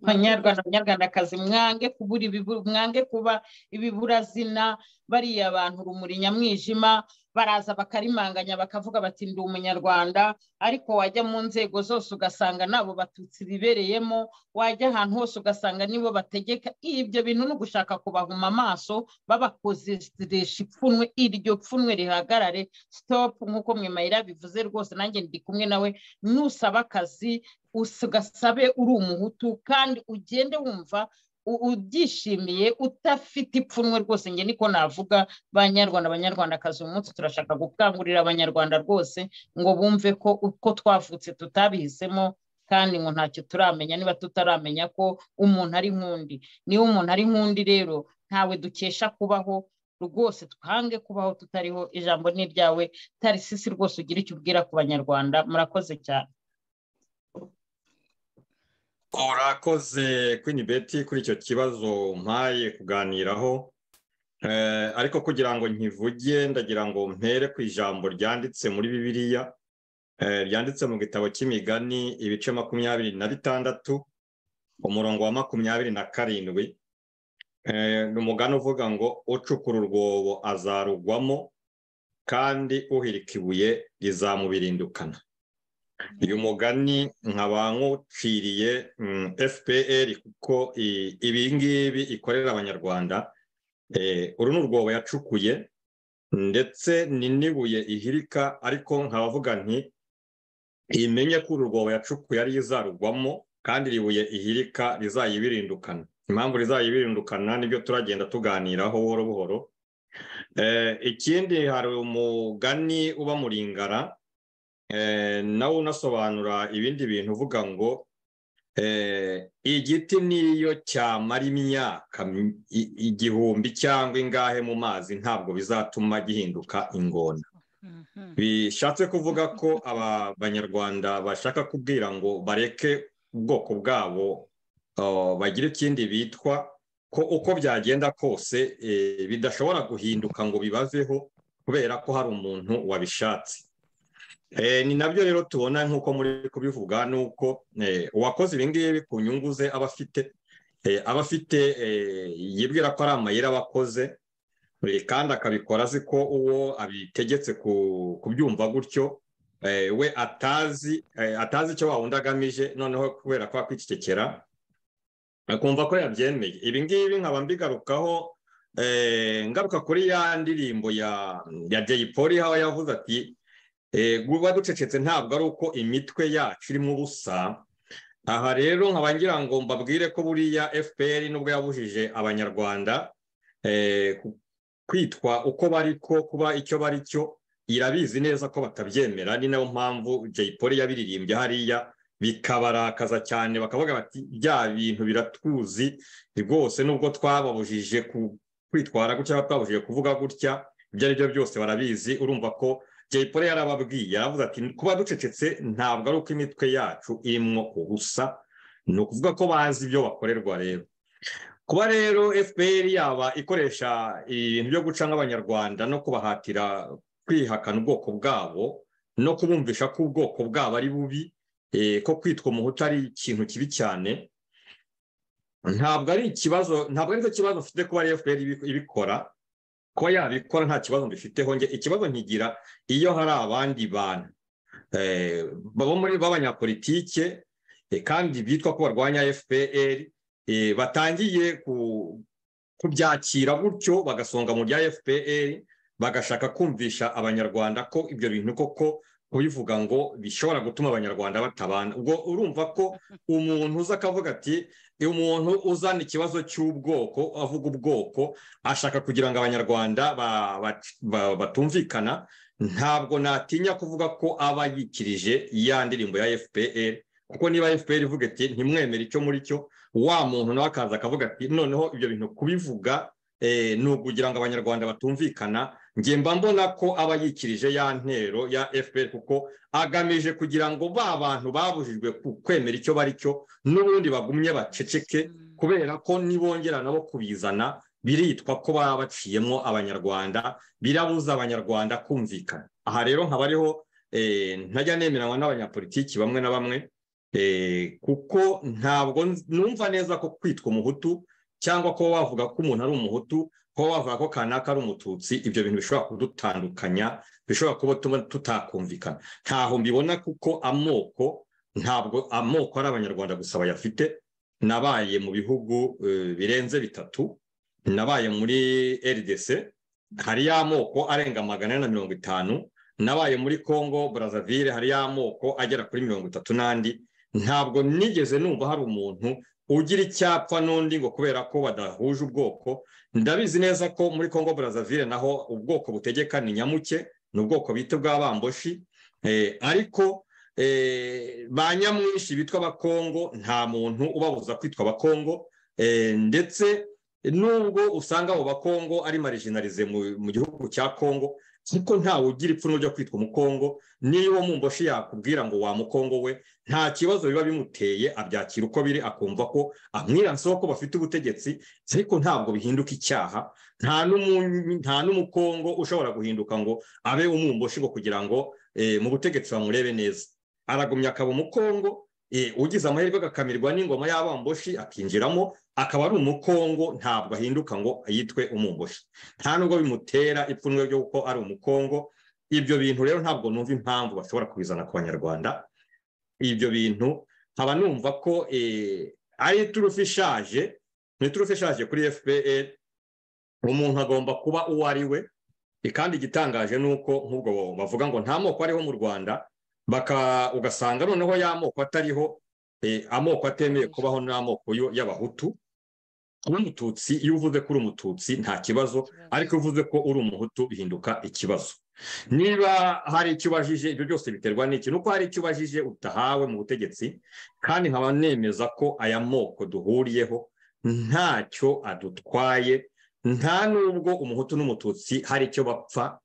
Banyarwanda, banyarwandakazi, mwange kubura, mwange kuba ibiburazina. Bariya abantu urumuri nyamwijima baraza bakarimanganya, bakavuga bati ndi umunyarwanda, ariko wajya mu nzego zose ugasanga nabo batutsi bibereyemo, wajya ahantu hose ugasanga nibo bategeka. Ibyo bintu no gushaka kubahuma amaso, babakozesha ipfunwe, iryo pfunwe rihagarare. Stop, nk'uko Mwemayire bivuze rwose, nanjye ndi kumwe nawe. Nusaba akazi ugasabe uri umuhutu, kandi ugende wumva ubyishimiye, udafite ipfunwe rwose. Njye niko navuga. Banyarwanda, banyarwandakazi, uyu munsi turashaka gukangurira abanyarwanda rwose ngo bumve ko uko twavutse tutabihisemo, kandi ngo ntacyo turamenya niba tutaramenya ko umuntu ari nk'undi. Niba umuntu ari nk'undi rero, ntawe dukesha kubaho rwose, twange kubaho tutariho. Ijambo ni iryawe, Tarisisi, rwose ugira icyo ubwira ku banyarwanda. Murakoze cyane. Urakoze, Queen Betty, kuri icyo kibazo mpaye kuganiraho. Ariko kugira ngo nkivuge, ndagira ngo mpere ku ijambo ryanditse muri Bibiliya, ryanditse mu gitabo cy'Imigani, ibice 26, umurongo wa 27. Ni umugani uvuga ngo ucukura urwobo azarugwamo, kandi uhirika ibuye rizamubirindukana. Uyu mugani nkaba nywuciriye FPR, kuko ibi ngibi ikorera abanyarwanda, uru ni urwobo yacukuye, ndetse ni n'ibuye ihirika. Ariko nkabavuga nti imenye ko uru rwobo yacukuye ari izarugwamo, kandi iri buye ihirika rizayibirindukana. Impamvu rizayibirindukana nibyo turagenda tuganiraho buhoro buhoro. Ikindi, hari umugani uba muringara, nawe unasobanura ibindi bintu, uvuga ngo igiti niyo cyamara imyaka 1000 cyangwa ingahe mu mazi, ntabwo bizatuma gihinduka ingona. Bishatse kuvuga ko aba banyarwanda bashaka kubwira ngo bareke ubwoko bwabo, bagire ikindi bitwa, ko uko byagenda kose bidashobora guhinduka ngo bibaveho kubera ko hari umuntu wabishatse. Ni nabyo rero tubona nk'uko muri kubivuga, nuko uwakoze ibi ngibi ku nyungu ze aba afite, yibwira ko ari amayeri aba akoze, kandi akabikora azi ko uwo abitegetse kubyumva gutyo we atazi icyo wa wundi agamije. Noneho kubera ko akwicecekera, akumva ko yabyemeye. Ibi ngibi nkaba mbigarukaho, ngaruka kuri ya ndirimbo ya Jay Polly, aho yavuze ati kuba ducecetse ntabwo ari uko imitwe yacu irimo ubusa. Aha rero nkaba ngira ngo mbabwire ko buriya FPR, nubwo yabujije abanyarwanda kwitwa uko bari, ko kuba icyo bari cyo, irabizi neza ko batabyemera. Ni nayo mpamvu Jay Polly yabiririmbye hariya bikabarakaza cyane, bakavuga bati bya bintu biratuzi rwose, nubwo twababujije kwitwara gutya, twababujije kuvuga gutya, ibyo ari byo byose barabizi. Urumva ko Jay Polly yarababwiye, yaravuze ati kuba ducecetse ntabwo ari uko imitwe yacu irimo ubusa. Ni ukuvuga ko bazi ibyo bakorerwa. Rero kuba rero FPR yaba ikoresha ibintu byo guca nk'abanyarwanda no kubahatira kwihakana ubwoko bwabo no kubumvisha ko ubwoko bwabo ari bubi, ko kwitwa umuhutu ari ikintu kibi cyane, ntabwo ari ikibazo, ntabwo ari cyo kibazo mfite kuba ari FPR ibikora. Kuba yabikora nta kibazo mbifiteho njye. Ikibazo nkigira iyo hari abandi bantu bo muri b'abanyapolitike, kandi bitwa ko barwanya FPR, batangiye kubyakira gutyo, bagasonga mu bya FPR, bagashaka kumvisha abanyarwanda ko ibyo bintu koko kubivuga ngo bishobora gutuma abanyarwanda batabana. Ubwo urumva ko umuntu uza akavuga ati, umuntu uzana ikibazo cy'ubwoko, avuga ubwoko, ashaka kugira ngo abanyarwanda batumvikana, ntabwo natinya kuvuga ko aba yikirije ya ndirimbo ya FPR. Kuko niba FPR ivuga iti ntimwemere icyo muri cyo, wa muntu nawe akaza akavuga ati noneho ibyo bintu kubivuga ni ukugira ngo abanyarwanda batumvikana, njye mba mbona ko aba yikirije ya ntero ya FPR, kuko agamije kugira ngo ba bantu babujijwe kwemera icyo bari cyo n'ubundi bagumye baceceke, kubera ko nibongera nabo kubizana biritwa ko baba baciyemo abanyarwanda, birabuza abanyarwanda kumvikana. Aha rero nkaba ariho ntajya nemeranywa n'abanyapolitiki bamwe na bamwe. Kuko ntabwo numva neza ko kwitwa umuhutu cyangwa ko wavuga ko umuntu ari umuhutu, ko wavuga ko kanaka ari umututsi, ibyo bintu bishobora kudutandukanya, bishobora kuba tutakumvikana. Ntaho mbibona kuko amoko, ntabwo amoko ari abanyarwanda gusa bayafite. Nabaye mu bihugu birenze 3, nabaye muri RDC hari amoko arenga 450, nabaye muri Congo Brazzaville hari amoko agera kuri 30 n'andi. Ntabwo nigeze numva hari umuntu ugira icyapfa n'undi ngo kubera ko badahuje ubwoko. Ndabizi neza ko muri Congo Brazzaville naho ubwoko butegeka ni nyamuke, ni ubwoko bita bw'abamboshi, ariko ba nyamwinshi bitwa abakongo nta muntu ubabuza kwitwa abakongo, ndetse nubwo usanga abo bakongo ari marginalize mu gihugu cya Kongo, kuko ntawe ugira ipfunwe ryo kwitwa umukongo. Niyo mumboshi yakubwira ngo wa mukongo we, nta kibazo biba bimuteye, abyakira uko biri, akumva ko amwiranseho ko bafite ubutegetsi, ariko ntabwo bihinduka icyaha. Nta n'umukongo ushobora guhinduka ngo abe umumboshi ngo kugira ngo mu butegetsi bamurebe neza. Aragumya akaba umukongo, ugize amahirwe agakamirwa n'ingoma y'abamboshi akinjiramo, akaba ari umukongo, ntabwo ahinduka ngo yitwe umumboshi. Nta nubwo bimutera ipfunwe ryo kuko ari umukongo. Ibyo bintu rero ntabwo numva impamvu bashobora kubizana ku banyarwanda. Ibyo bintu nkaba numva ko ari iturufu ishaje, ni iturufu ishaje kuri FPR. Umuntu agomba kuba uwo ari we. Kandi igitangaje ni uko nk'ubwo bavuga ngo nta moko ariho mu Rwanda, ugasanga noneho ya moko atariho, amoko atemeye kubaho n'amoko y'abahutu. Umututsi iyo uvuze ko uri umututsi nta kibazo, ariko uvuze ko uri umuhutu bihinduka ikibazo. Niba hari icyo ubajije, ibyo byose biterwa n'iki? Nuko hari icyo ubajije utahawe mu butegetsi. Kandi nkaba nemeza ko aya moko duhuriyeho ntacyo adutwaye, nta nubwo umuhutu n'umututsi hari icyo bapfa,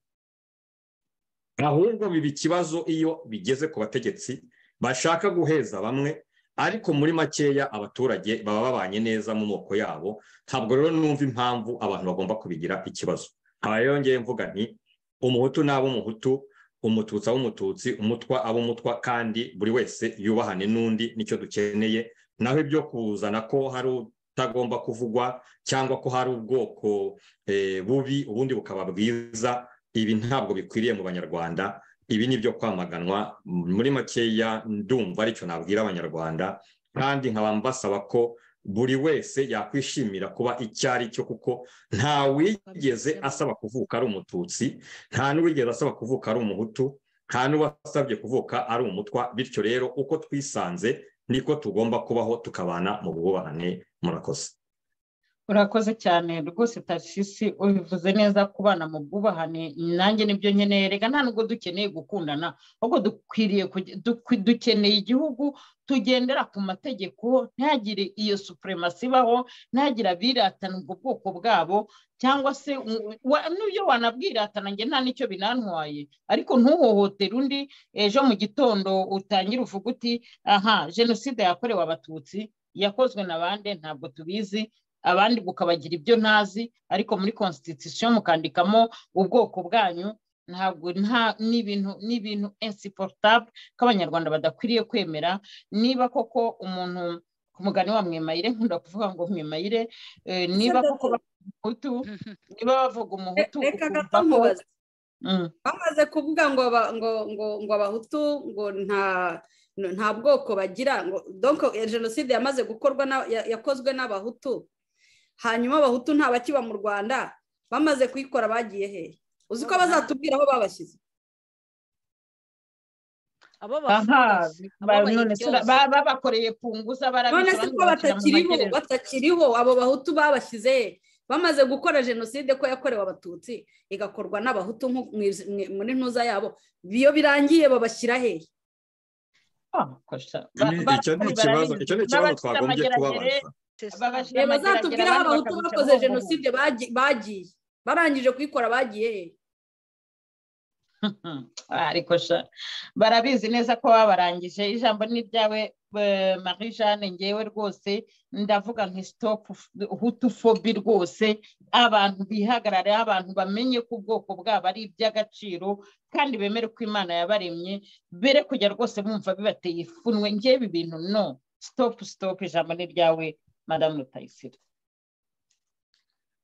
ahubwo biba ikibazo iyo bigeze ku bategetsi bashaka guheza bamwe. Ariko muri makeya abaturage baba babanye neza mu moko yabo. Ntabwo rero numva impamvu abantu bagomba kubigira ikibazo. Nkaba rero ngiye mvuga nti umuhutu n'abo umuhutu, umututsi abo umututsi, umutwa abo umutwa, kandi buri wese yubahane n'undi, nicyo dukeneye. Naho ibyo kuzana ko hari utagomba kuvugwa cyangwa ko hari ubwoko bubi ubundi bukaba bwiza, ibi ntabwo bikwiriye mu banyarwanda. Ibi ni byo kwamaganwa. Muri makeya ndumva aricyo nabwira abanyarwanda, kandi nkaba mbasaba ko buri wese yakwishimira kuba icyo ari cyo, kuko nta wigeze asaba kuvuka ari umututsi, nta n'uwigeze asaba kuvuka ari umuhutu, nta n'uwasabye kuvuka ari umutwa. Bityo rero uko twisanze niko tugomba kubaho, tukabana mu bwubahane. Murakoze. Urakoze cyane rwose Tarsisi, ubivuze neza, kubana mu bwubahane nanjye nibyo nkeneye. Rega nta nubwo dukeneye gukundana, ahubwo dukwiriye dukeneye igihugu tugendera ku mategeko, ntihagire iyo supremacy ibaho, ntihagire abiratana ubwo bwoko bwabo, cyangwa se n'ibyo wanabwiratana njye nta nicyo binantwaye, ariko ntuhohotere undi. Ejo mu gitondo utangire uvuga uti aha jenoside yakorewe abatutsi yakozwe na bande ntabwo tubizi, abandi bukabagira ibyo ntazi, ariko muri constitution mukandikamo ubwoko bwanyu. Ntabwo nta n'ibintu insupportable ko abanyarwanda badakwiriye kwemera. Niba koko umuntu ku mugani wa Mwemayire, nkunda kuvuga ngo Mwemayire, niba koko bavuga niba bavuga umuhutu, reka gato nkubaze. Bamaze kuvuga ngo ngo abahutu ngo nta bwoko bagira, ngo donc jenoside yamaze gukorwa yakozwe n'abahutu, hanyuma abahutu nta bakiba mu Rwanda, bamaze kuyikora bagiye hehe? Uzi ko bazatubwira aho babashyize? Abo babakoreye punguza barabisha, none se ko batakiriho abo bahutu babashyize he? Bamaze gukora jenoside ko yakorewe abatutsi igakorwa n'abahutu muri ntuza yabo, biyo birangiye babashyira hehe? Icyo ni ikibazo twagombye kubabaza. Bazatubwira aho abahutu bakoze jenoside bagiye, barangije kuyikora bagiye he? Ariko barabizi neza ko babarangije. Ijambo ni ryawe Marie Jeanne, ngewe rwose ndavuga nka stop hutufobi rwose, abantu bihagarare, abantu bamenye ko ubwoko bwabo ari iby'agaciro kandi bemere ko Imana yabaremye, bere kujya rwose bumva bibateye ipfunwe. Ngewe ibi bintu no stop stop. Ijambo ni ryawe, Madamu Rutayisire.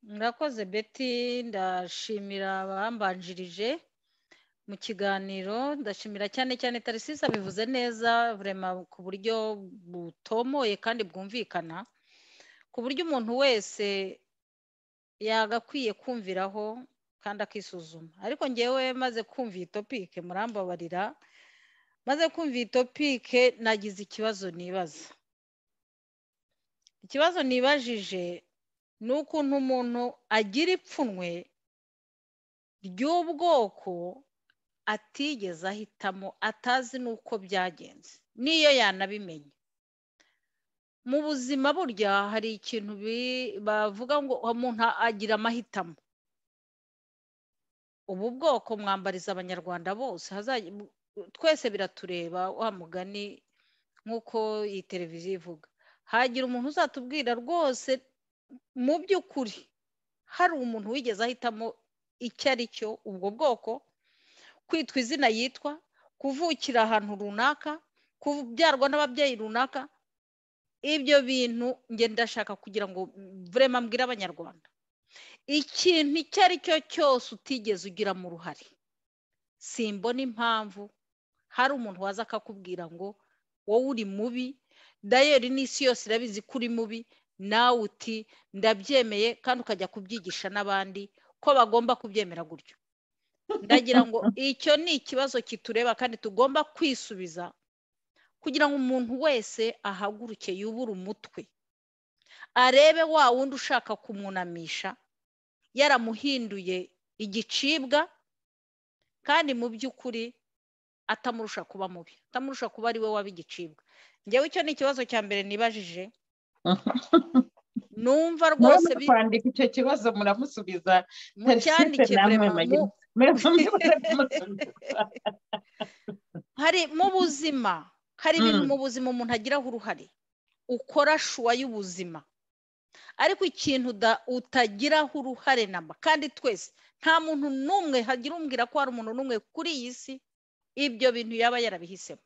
Murakoze Betty, ndashimira abambanjirije mu kiganiro, ndashimira cyane cyane Tarisisi, abivuze neza vraiment ku buryo butomoye kandi bwumvikana, ku buryo umuntu wese yagakwiye kumviraho kandi akisuzuma. Ariko ngewe maze kumva iyi topic, murambabarira, maze kumva iyi topic nagize ikibazo nibaza. Ikibazo nibajije ni ukuntu umuntu agira ipfunwe ry'ubwoko atigeze ahitamo, atazi n'uko byagenze, n'iyo yanabimenya. Mu buzima burya hari ikintu bavuga ngo umuntu agira amahitamo. Ubu bwoko mwambariza Abanyarwanda bose, twese biratureba wa mugani nk'uko iyi televiziyo ivuga. Hagira umuntu uzatubwira rwose mu by'ukuri hari umuntu wigeze ahitamo icyo ari cyo, ubwo bwoko, kwitwa izina yitwa, kuvukira ahantu runaka, kubyarwa n'ababyeyi runaka? Ibyo bintu nge ndashaka kugira ngo vraiment mbwire Abanyarwanda, ikintu icyo ari cyo cyose utigeze ugiramo uruhare, simbona impamvu hari umuntu waza akakubwira ngo wowe uri mubi, dayeri n'isi yose irabizi ko uri mubi, nawe uti ndabyemeye, kandi ukajya kubyigisha n'abandi ko bagomba kubyemera gutyo. Ndagira ngo icyo ni ikibazo kitureba kandi tugomba kwisubiza, kugira ngo umuntu wese ahaguruke yubure umutwe, arebe wa wundi ushaka kumwunamisha yaramuhinduye igicibwa, kandi mu by'ukuri atamurusha kuba mubi, atamurusha kuba ari we waba igicibwa. Ngewe icyo ni ikibazo cya mbere nibajije. Numva rwose kwandika icyo kibazo muramusubiza, mucyandike vraiment. Hari mu buzima, hari ibintu mu buzima umuntu agiraho uruhare, ukora shuwa y'ubuzima, ariko ikintu utagiraho uruhare namba, kandi twese nta muntu n'umwe hagira umbwira ko hari umuntu n'umwe kuri iyi si ibyo bintu yaba yarabihisemo.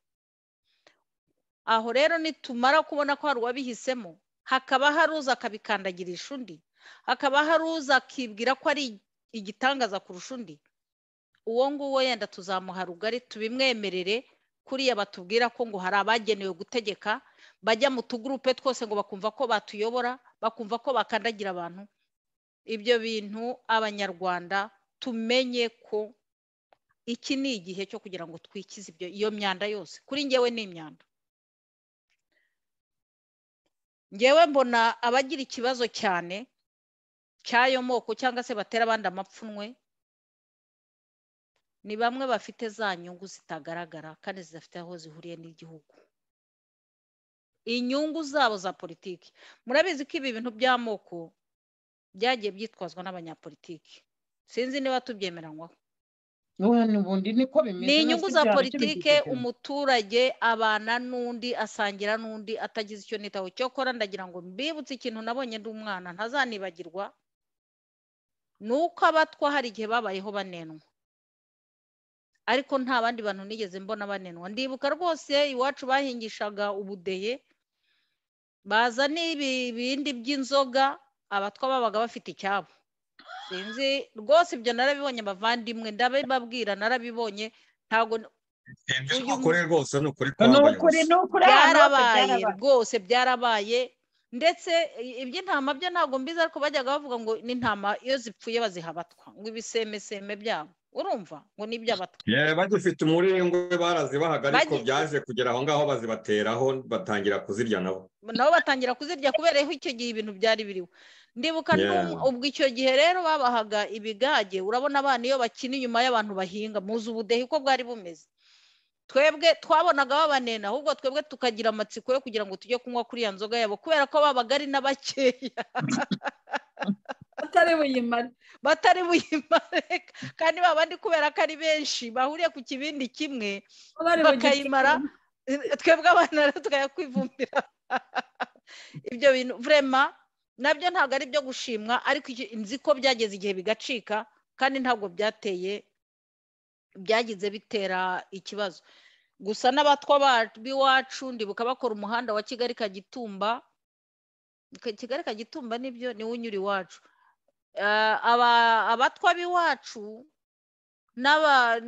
Aho rero nitumara kubona ko hari uwabihisemo, hakaba hari uza akabikandagirisha undi, hakaba hari uza akibwira ko ari igitangaza kurusha undi, uwo nguwo yenda tuzamuha rugari tubimwemerere. Kuriya batubwira ko ngo hari abagenewe gutegeka, bajya mu tugurupe twose ngo bakumva ko batuyobora, bakumva ko bakandagira abantu. Ibyo bintu Abanyarwanda tumenye ko iki ni igihe cyo kugira ngo twikize ibyo, iyo myanda yose. Kuri ngewe ni imyanda. Ngewe mbona abagira ikibazo cyane cy'ayo moko cyangwa se batera abandi amapfunwe ni bamwe bafite za nyungu zitagaragara kandi zidafite aho zihuriye n'igihugu, inyungu zabo za politiki. Murabizi ko ibi bintu by'amoko byagiye byitwazwa n'abanyapolitiki, sinzi niba tubyemeranywaho. Ni inyungu za politike, umuturage abana n'undi, asangira n'undi atagize icyo nitaho. Cyokora ndagira ngo mbibutse ikintu nabonye ndi umwana ntazanibagirwa, ni uko abatwa hari igihe babayeho banenwa, ariko nta bandi bantu nigeze mbona banenwa. Ndibuka rwose iwacu bahingishaga ubudehe, baza n'ibindi by'inzoga, abatwa babaga bafite icyabo. Sinzi rwose ibyo narabibonye bavandimwe, ndabibabwira narabibonye, ntago ukuri rwose ni ukuri kwambaye byarabaye rwose, byarabaye. Ndetse iby'intama byo ntabwo mbizi, ariko bajyaga bavuga ngo n'intama iyo zipfuye baziha abatwa, ngo ibisemeseme byabo, urumva ngo ni iby'abatwa. Bagifite umurengwe barazibahaga, ariko byaje kugera aho ngaho bazibateraho batangira kuzirya nabo batangira kuzirya kubera ko icyo gihe ibintu byari biriho. Ndibuka ubwo icyo gihe rero babahaga ibigage, urabona abana iyo bakina inyuma y'abantu bahinga, muzi ubudehe uko bwari bumeze. Twebwe twabonaga babanena, ahubwo twebwe tukagira amatsiko yo kugira ngo tujye kunywa kuri ya nzoga yabo, kubera ko babaga ari n'abakeya batari buyimare, kandi babandi kubera ko ari benshi bahuriye ku kibindi kimwe bakayimara. Twebwe abana rero tukajya kwivumbira ibyo bintu. Vraiment nabyo ntabwo ari byo gushimwa, ariko nzi ko byageze igihe bigacika, kandi ntabwo byateye byagize bitera ikibazo. Gusa n'abatwa b'iwacu ndibuka bakora umuhanda wa Kigali Kagitumba, Kigali Kagitumba nibyo niwo unyura iwacu. Abatwa b'iwacu n'aba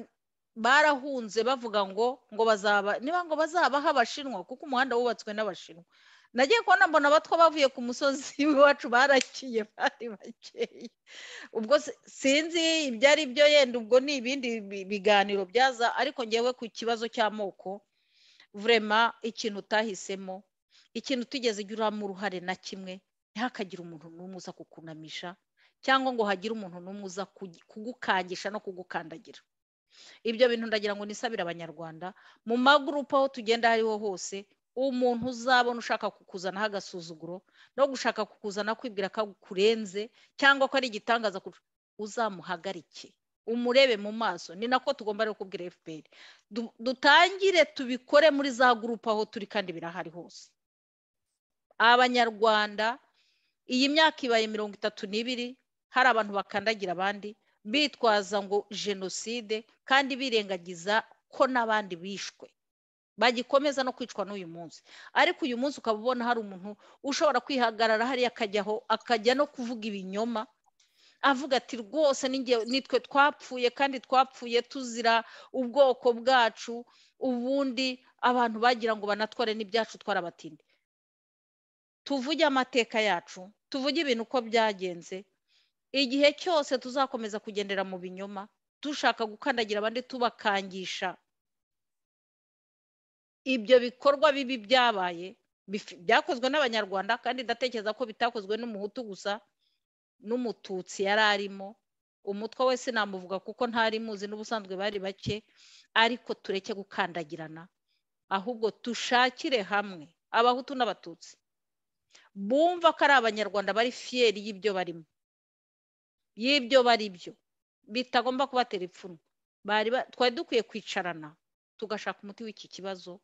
barahunze bavuga ngo bazaba niba ngo bazabaha abashinwa, kuko umuhanda wubatswe n'abashinwa. Nagiye kubona mbona abatwa bavuye ku musozi w'iwacu barakiye, bari bakeya. Ubwo sinzi ibyo ari byo, yenda ubwo ni ibindi biganiro byaza, ariko ngewe ku kibazo cy'amoko vraiment ikintu utahisemo, ikintu utigeze ugiramo uruhare na kimwe, ntihakagire umuntu n'umwe uza kukunamisha cyangwa ngo hagire umuntu n'umwe uza kugukangisha no kugukandagira. Ibyo bintu ndagira ngo nisabire abanyarwanda mu magurupe aho tugenda hariho hose, umuntu uzabona ushaka kukuzanaho agasuzuguro no gushaka kukuzana kwibwira ko kurenze cyangwa ko ari igitangaza, uzamuhagarike umurebe mu maso. Ni nako tugomba rero kubwira FPR, dutangire tubikore muri za gurupe aho turi, kandi birahari hose. Abanyarwanda iyi myaka ibaye 32 hari abantu bakandagira abandi bitwaza ngo jenoside, kandi birengagiza ko n'abandi bishwe bagikomeza no kwicwa n'uyu munsi. Ariko uyu munsi ukaba ubona hari umuntu ushobora kwihagarara hariya akajyaho akajya no kuvuga ibinyoma, avuga ati rwose nitwe twapfuye kandi twapfuye tuzira ubwoko bwacu, ubundi abantu bagira ngo banatware n'ibyacu twarabatinde. Tuvuge amateka yacu, tuvuge ibintu uko byagenze. Igihe cyose tuzakomeza kugendera mu binyoma, dushaka gukandagira abandi tubakangisha ibyo bikorwa bibi byabaye byakozwe n'abanyarwanda, kandi ndatekereza ko bitakozwe n'umuhutu gusa, n'umututsi yari arimo. Umutwa wese namuvuga kuko ntari muzi, n'ubusanzwe bari bake. Ariko tureke gukandagirana, ahubwo tushakire hamwe abahutu n'abatutsi bumva ko ari abanyarwanda bari fiyeri y'ibyo barimo, y'ibyo bari byo, bitagomba kubatera ipfunwe. Twari dukwiye kwicarana tugashaka umuti w'iki kibazo,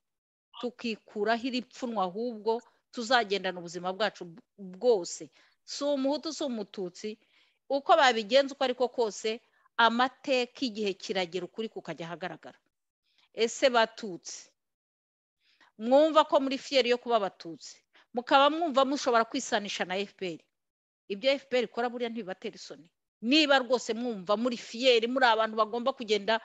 tukikuraho iri pfunwe, ahubwo tuzagendana ubuzima bwacu bwose. Si umuhutu si umututsi, uko babigenza uko ariko kose, amateka igihe kiragera ukuri kukajya ahagaragara. Ese batutsi mwumva ko muri fiyeri yo kuba abatutsi, mukaba mwumva mushobora kwisanisha na FPR, ibyo FPR ikora buriya ntibibatera isoni? Niba rwose mwumva muri fiyeri, muri abantu bagomba kugenda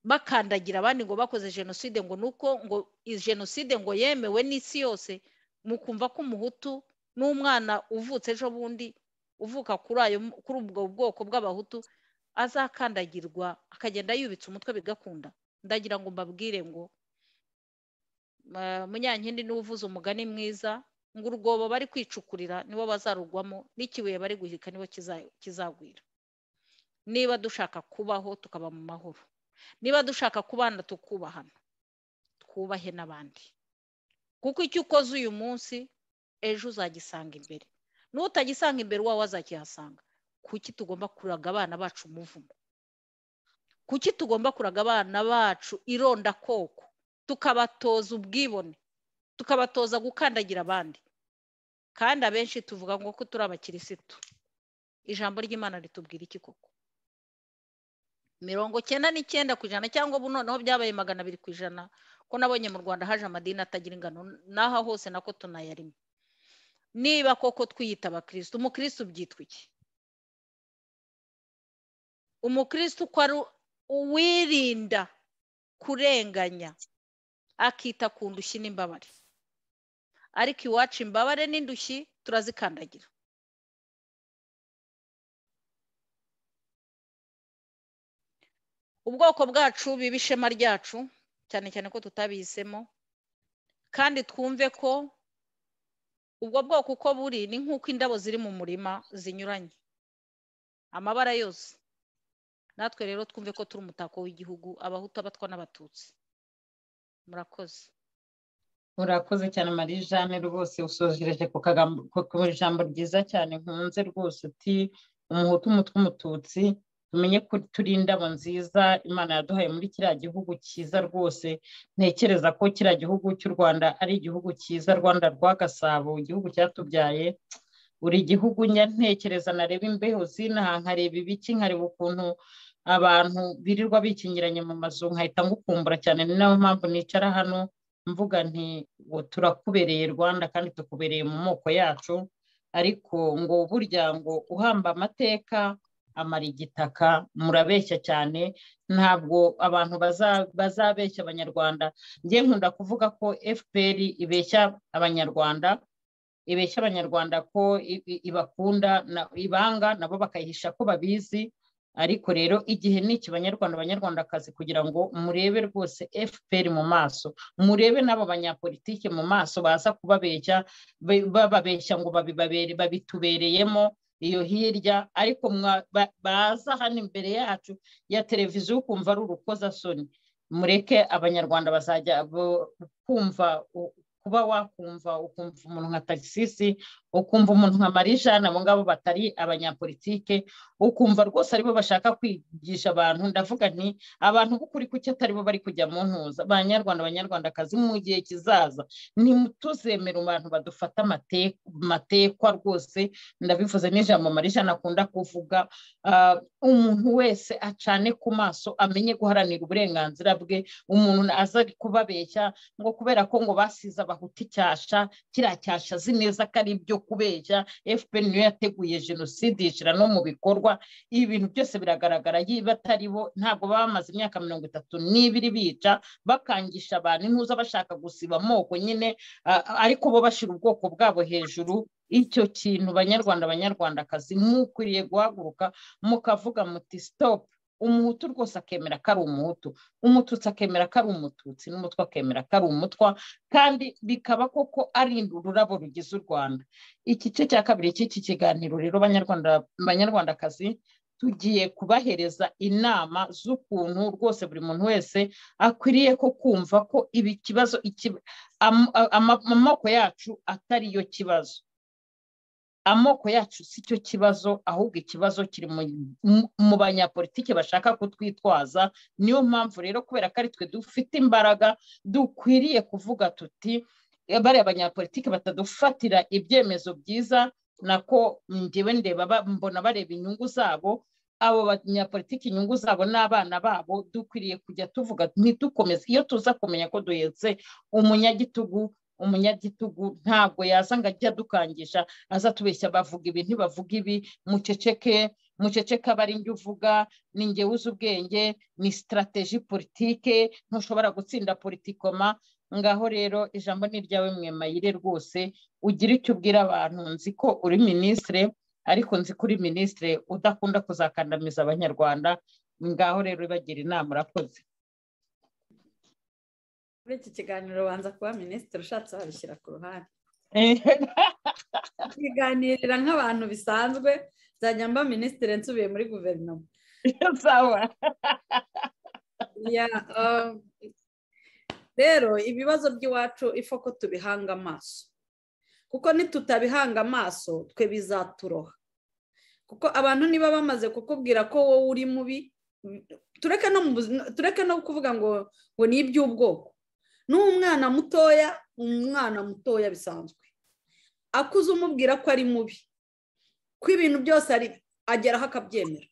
bakandagira abandi ngo bakoze jenoside, ngo nuko ngo jenoside ngo yemewe n'isi yose, mukumva ko umuhutu n'umwana uvutse ejo bundi uvuka kuri ubwo bwoko bw'abahutu azakandagirwa akagenda yubitse umutwe bigakunda. Ndagira ngo mbabwire ngo Munyankindi niwe uvuze umugani mwiza ngo urwobo bari kwicukurira nibo bazarugwamo, n'ikibuye bari guhirika nibo kizagwira. Niba dushaka kubaho tukaba mu mahoro, niba dushaka kubana tukubahana, twubahe n'abandi, kuko icyo ukoze uyu munsi ejo uzagisanga imbere, n'utagisanga imbere uwawe azakihasanga. Kuki tugomba kuraga abana bacu umuvumo? Kuki tugomba kuraga abana bacu irondakoko, tukabatoza ubwibone, tukabatoza gukandagira abandi? Kandi abenshi tuvuga ngo ko turi abakirisitu. Ijambo ry'Imana ritubwira iki koko? 99% cyangwa ubu noneho byabaye 200%, ko nabonye mu Rwanda haje amadini atagira ingano, n'aha hose nako tunayarimo. Niba koko twiyita abakristo, umukristo byitwa iki? Umukristo uko ari uwirinda kurenganya, akita ku ndushyi n'imbabare. Ariko iwacu imbabare n'indushyi turazikandagira. Ubwoko bwacu biba ishema ryacu, cyane cyane ko tutabihisemo, kandi twumve ko ubwo bwoko uko buri ni nk'uko indabo ziri mu murima zinyuranye, amabara yose. Natwe rero twumve ko turi umutako w'igihugu, abahutu, abatwa n'abatutsi. Murakoze. Murakoze cyane Marie Jeanne, rwose usojereje ku ijambo ryiza cyane nkunze rwose, uti umuhutu, umutwa, umututsi Tumenye ko turi indabo nziza Imana yaduhaye muri kiriya gihugu cyiza rwose. Ntekereza ko kiriya gihugu cy'u Rwanda ari igihugu cyiza, Rwanda rwa Gasabo, igihugu cyatubyaye. Buri gihugu njya ntekereza, nareba imbeho zinaha, nkareba ibiki, nkareba ukuntu abantu birirwa bikingiranye mu mazu, nkahita ngukumbura cyane. Ni nayo mpamvu nicara hano mvuga nti ngo turakubereye Rwanda, kandi tukubereye mu moko yacu. Ariko ngo burya ngo uhamba amateka amara igitaka. Murabeshya cyane, ntabwo abantu bazabeshya Abanyarwanda. Njye nkunda kuvuga ko FPR ibeshya Abanyarwanda, ibeshya Abanyarwanda ko ibakunda, ibanga nabo bakayihisha ko babizi. Ariko rero igihe ni iki, Banyarwanda, Banyarwandakazi, kugira ngo murebe rwose FPR mu maso, murebe n'abo banyapolitike mu maso baza kubabeshya, bababeshya ngo babibabere, babitubereyemo iyo hirya, ariko baza hano imbere yacu ya televiziyo ukumva ari urukozasoni. Mureke Abanyarwanda bazajya kumva, kuba wakumva, ukumva umuntu nka Tarisisi, ukumva umuntu nka Marijane, abo ngabo batari abanyapolitike, ukumva rwose aribo bashaka kwigisha abantu. Ndavuga nti abantu b'ukuri kuki atari bo bari kujya mu ntuza? Banyarwanda, Banyarwandakazi, mu gihe kizaza ntimutuzemere abantu badufata matekwa rwose. Ndabivuze n'ijambo Marijane akunda kuvuga, umuntu wese acane ku maso, amenye guharanira uburenganzira bwe. Umuntu aza kubabeshya ngo kubera ko ngo basize Abahutu icyasha, kiriya cyasha azi neza ko ari ibyo kubeshya. FPR niyo yateguye jenoside, yishyira no mu bikorwa. Ibi bintu byose biragaragara. Yiba atari bo, ntabwo baba bamaze imyaka 32 bica, bakangisha abantu intuza, bashaka gusiba amoko nyine, ariko bo bashyira ubwoko bwabo hejuru. Icyo kintu, Banyarwanda, Banyarwandakazi, mukwiriye guhaguruka mukavuga muti stop. Umuhutu rwose akemera ko ari Umuhutu, Umututsi akemera ko ari Umututsi, n'Umutwa akemera ko ari Umutwa, kandi bikaba koko ari ururabo rugize u Rwanda. Igice cya kabiri cy'iki kiganiro rero, Banyarwanda, Banyarwandakazi, tugiye kubahereza inama z'ukuntu rwose buri muntu wese akwiriye ko kumva ko ibi kibazo, amoko yacu atari yo kibazo. Amoko yacu si cyo kibazo, ahubwo ikibazo kiri mu banyapolitike bashaka kutwitwaza. Niyo mpamvu rero, kubera ko ari twe dufite imbaraga, dukwiriye kuvuga tuti bariya banyapolitike batadufatira ibyemezo byiza. Nako njyewe ndeba mbona bareba inyungu zabo, abo banyapolitiki, inyungu zabo n'abana babo. Dukwiriye kujya tuvuga ntitukomeze. Iyo tuza kumenya ko duhetse umunyagitugu, umunyagitugu ntabwo yaza ngo ajye adukangisha, aza tubeshya, bavuga ibi, ntibavuga ibi, muceceke, muceceke, aba ari njye uvuga, ni njye uzi ubwenge, ni stratégie politique, ntushobora gutsinda politiquement. Ngaho rero ijambo ni iryawe, Mwemayire, rwose ugira icyo ubwira abantu. Nzi ko uri minisitire, ariko nzi ko uri minisitire udakunda kuzakandamiza Abanyarwanda. Ngaho rero bagira inama, urakoze. Muri iki kiganiro banza kuba minisitiri, ushatse wabishyira ku ruhande, tukiganirira nk'abantu bisanzwe. Nzajya mba minisitiri nsubiye muri guverinoma. Sawa. Rero ibibazo by'iwacu ifo ko tubihanga amaso, kuko nitutabihanga amaso twe bizaturoha. Kuko abantu niba bamaze kukubwira ko wowe uri mubi, tureke no kuvuga ngo ni iby'ubwoko, n'umwana mutoya, umwana mutoya bisanzwe akuze, umubwira ko ari mubi, ko ibintu byose ari, ageraho akabyemera,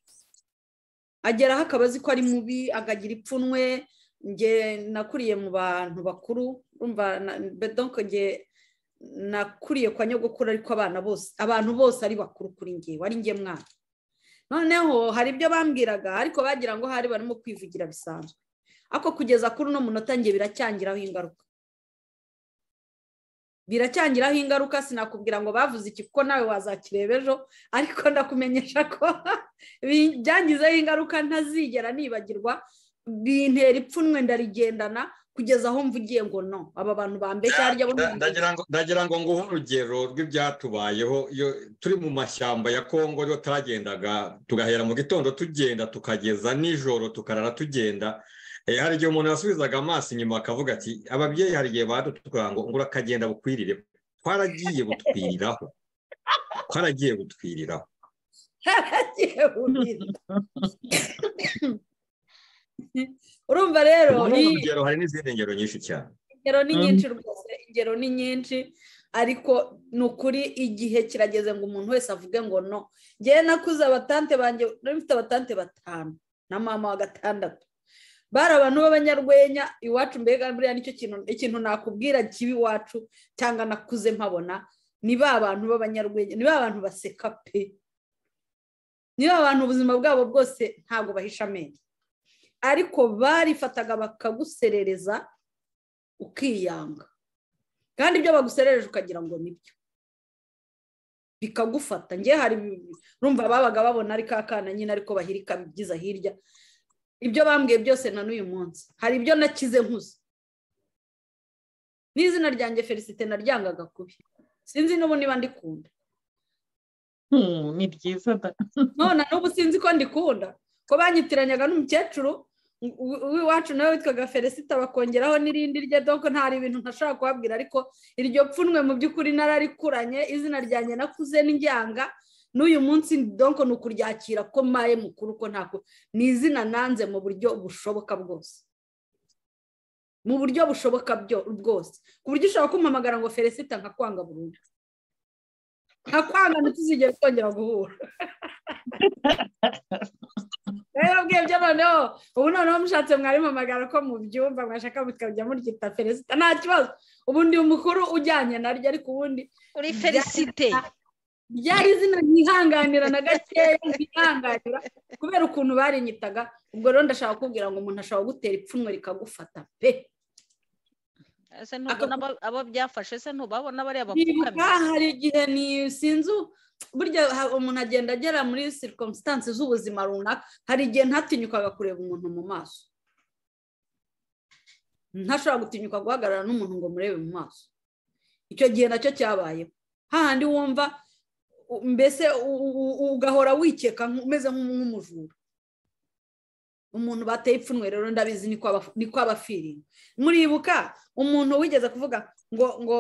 ageraho akaba azi ko ari mubi, akagira ipfunwe. Nge nakuriye mu bantu bakuru, urumva, donc nge nakuriye kwa nyogokuru, ariko abana bose, abantu bose ari bakuru kuri ngewe, ari nge mwana. Noneho hari ibyo bambwiraga, ariko bagira ngo hari barimo kwivugira bisanzwe, ariko kugeza kuri uno munota nge biracyangiraho ingaruka, biracyangiraho ingaruka. Sinakubwira ngo bavuze iki, kuko nawe wazakireba ejo, ariko ndakumenyesha ko byangizeho ingaruka ntazigera nibagirwa. Bintera ipfunwe, ndarigendana kugeza aho mvugiye ngo no, aba bantu bambeshya harya. Ndagira ngo nguhe urugero rw'ibyatubayeho iyo turi mu mashyamba ya Kongo. Iyo turagendaga, tugahera mu gitondo tugenda, tukageza nijoro, tukarara tugenda, hari igihe umuntu yasubizaga amaso inyuma akavuga ati ababyeyi hari igihe badutwara ngo urakagenda bukwirire. Twaragiye butwiriraho, twaragiye butwiriraho. Naragiye burira. Urumva rero urugero, hari n'izindi ngero nyinshi cyane. Ingero ni nyinshi rwose, ingero ni nyinshi, ariko ni ukuri igihe kirageze ngo umuntu wese avuge ngo no. Ngewe nakuze abatante banjye, nari mfite abatante 5 na mama wa 6, bari abantu b'abanyarwenya iwacu. Mbega buriya nicyo kintu, ikintu nakubwira kibi iwacu cyangwa nakuze mpabona, ni ba bantu b'abanyarwenya, ni ba bantu baseka pe, ni ba bantu ubuzima bwabo bwose ntabwo bahisha amenyo, ariko barifataga bakaguserereza ukiyanga, kandi ibyo baguserereje ukagira ngo nibyo, bikagufata. Ngewe hari urumva babaga babona ari kakana nyine, ariko bahirika bibyiza hirya. Ibyo bambwiye byose na n'uyu munsi hari ibyo nakize nkuze. N'izina ryanjye Felicite naryangaga kubi, sinzi n'ubu niba ndikunda. Ni byiza da. None n'ubu sinzi ko ndikunda, ko banyitiranyaga n'umukecuru w'iwacu nawe witwaga Felicite, bakongeraho n'irindi rye. Donc ntari ibintu ntashobora kubabwira, ariko iryo pfunwe mu by'ukuri nararikuranye. Izina ryanjye nakuze n'injyanga n'uyu munsi, donc ni ukuryakira ko maye mukuru, ko ntako ni izina nanze mu buryo bushoboka bwose, mu buryo bushoboka bwose, ku buryo ushobora kumpamagara ngo Felicite nkakwanga burundu, nkakwanga ntituzigere twongera guhura. Rero bwebyo noneho ubu noneho mushatse mwarimpamagara ko mubyumva, mwashaka mukajya muryita Felicite nta kibazo. Ubu ndi umukuru ujyanye naryo, ariko ubundi uri Felicite ryari izina ntihanganira na gakeya, ntihanganira kubera ukuntu barinyitaga. Ubwo rero ndashaka kukubwira ngo umuntu ashobora gutera ipfunwe rikagufata pe. Ese ntubona abo byafashe, se ntubabona bariya bapfukamye? Hari igihe ni sinzi, burya umuntu agenda agera muri circumstances z'ubuzima runaka, hari igihe ntatinyukaga kureba umuntu mu maso, ntashobora gutinyuka guhagarara n'umuntu ngo murebe mu maso. Icyo gihe nacyo cyabayeho, hahandi wumva mbese ugahora wikeka umeze nk'umujura. Umuntu bateye ipfunwe rero ndabizi niko abafiringa. Muribuka umuntu wigeze kuvuga ngo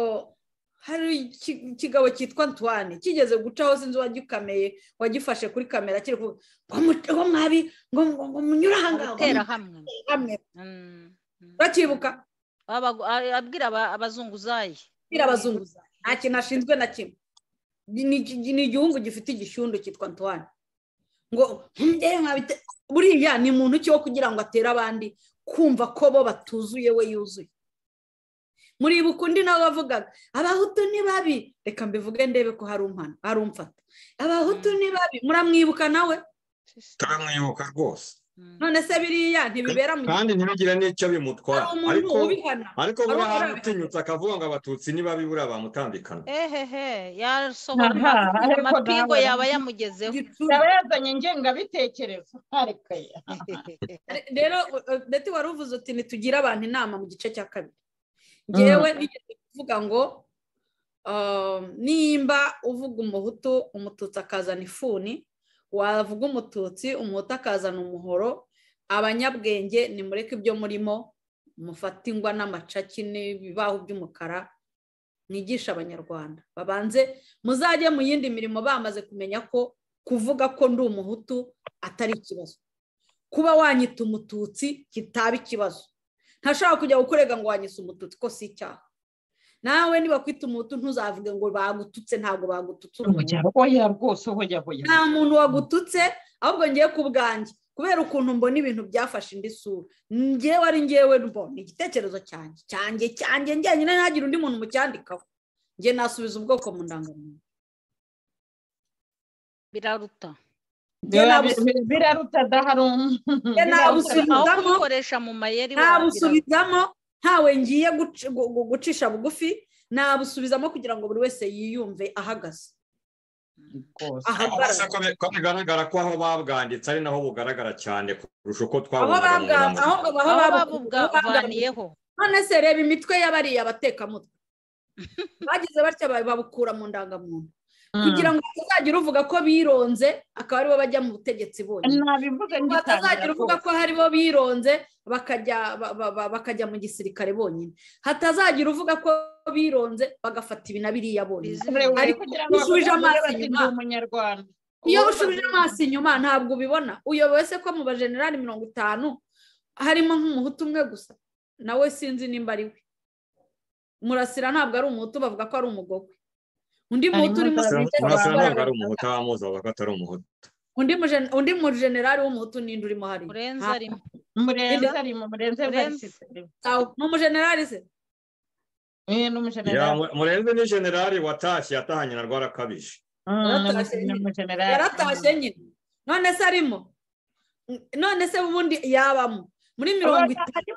hari ikigabo cyitwa Antoine kigeze gucaho, sinzi wagikameye wagifashe kuri kamera kiri kuvuga ngo mwabi ngo munyura ahangaha gutera hamwe. Urakibuka? Abwira abazunguzayi, abwira abazunguzayi nta kintu ashinzwe na kimwe. Ni igihungu gifite igishyundo cyitwa Antoine ngo buriya ni muntu ki wo kugira ngo atere abandi kumva ko bo batuzuye we yuzuye. Muribuka undi nawe bavugaga abahutu ni babi, reka mbivuge ndebe ko hari umpana hari umfata. Abahutu ni babi, muramwibuka nawe? Turamwibuka rwose. None se biriya ntibibera mu kandi ntibigire n'icyo bimutwara, ariko buriya utinyutse akavuga ngo abatutsi ni babi buriya bamutambikana. Ehehe, yasohora amapingo yaba yamugezeho, yaba yazanye ingengabitekerezo. Rero Betty wari uvuze uti ntitugire abantu inama mu gice cya kabiri. Ngewe nigeze kuvuga ngo nimba uvuga umuhutu umututsi akazana ifuni, wavuga umututsi umuhutu akazana umuhoro, abanyabwenge nimureke ibyo murimo, mufate ingwa n'amacaki n'ibibaho by'umukara, mwigisha abanyarwanda babanze muzajye mu yindi mirimo bamaze kumenya ko kuvuga ko ndi umuhutu atari ikibazo, kuba wanyita umututsi kitaba ikibazo. Ntashobora kujya gukorega ngo wanyise umututsi ko si icyaha. Nawe niba kwita umuhutu ntuzavuge ngo bagututse, ntabwo bagututse. Nta muntu wagututse, ahubwo ngiye ku bwanjye kubera ukuntu mbona ibintu byafashe indi sura, ngewe ari ngewe mbona igitekerezo cyanjye cyanjye cyanjye njyenyine, ntagire undi muntu mucyandikaho, nge nasubiza ubwoko mu ndangamuntu. Biraruta biraruta nabusubizamo, ntawe ngiye gucisha bugufi, nabusubizamo kugira ngo buri wese yiyumve ahagaze. Ko bigaragara ko aho babwanditse ari naho bugaragara cyane kurusha uko twabugaga. Aho babuvaniyeho. None se reba imitwe y'abariya abatekamutwe bagize batya babukura mu ndangamuntu kugira ngo hatazagira uvuga ko bironze akaba aribo bajya mu butegetsi bonyine, hatazagira uvuga ko haribo bironze bakajya mu gisirikare bonyine, hatazagira uvuga ko bironze bagafata ibi na biriya bonyine. Ariko usubije amaso inyuma, Iyo ushubije amaso inyuma ntabwo ubibona. Uyobewe se ko mu bajenerali 50 harimo nk'umuhutu umwe gusa, nawe sinzi nimba ari we. Murasira ntabwo ari umuhutu, bavuga ko ari umugogwe. Undi muhutu urimo Murasira ntabwo ari umuhutu, abamuzi bavuga ko atari umuhutu. Undi mujenerali w'umuhutu ninde urimo hariya? Murenzi arimo. Murenzi arimo, Murenzi Evariste. Ni umujenerali se? Ni umujenerali. Murenzi ni generali watashye, yatahanye na Rwarakabije. Yaratashye nyine. None se arimo? None se ubundi yabamo muri 50?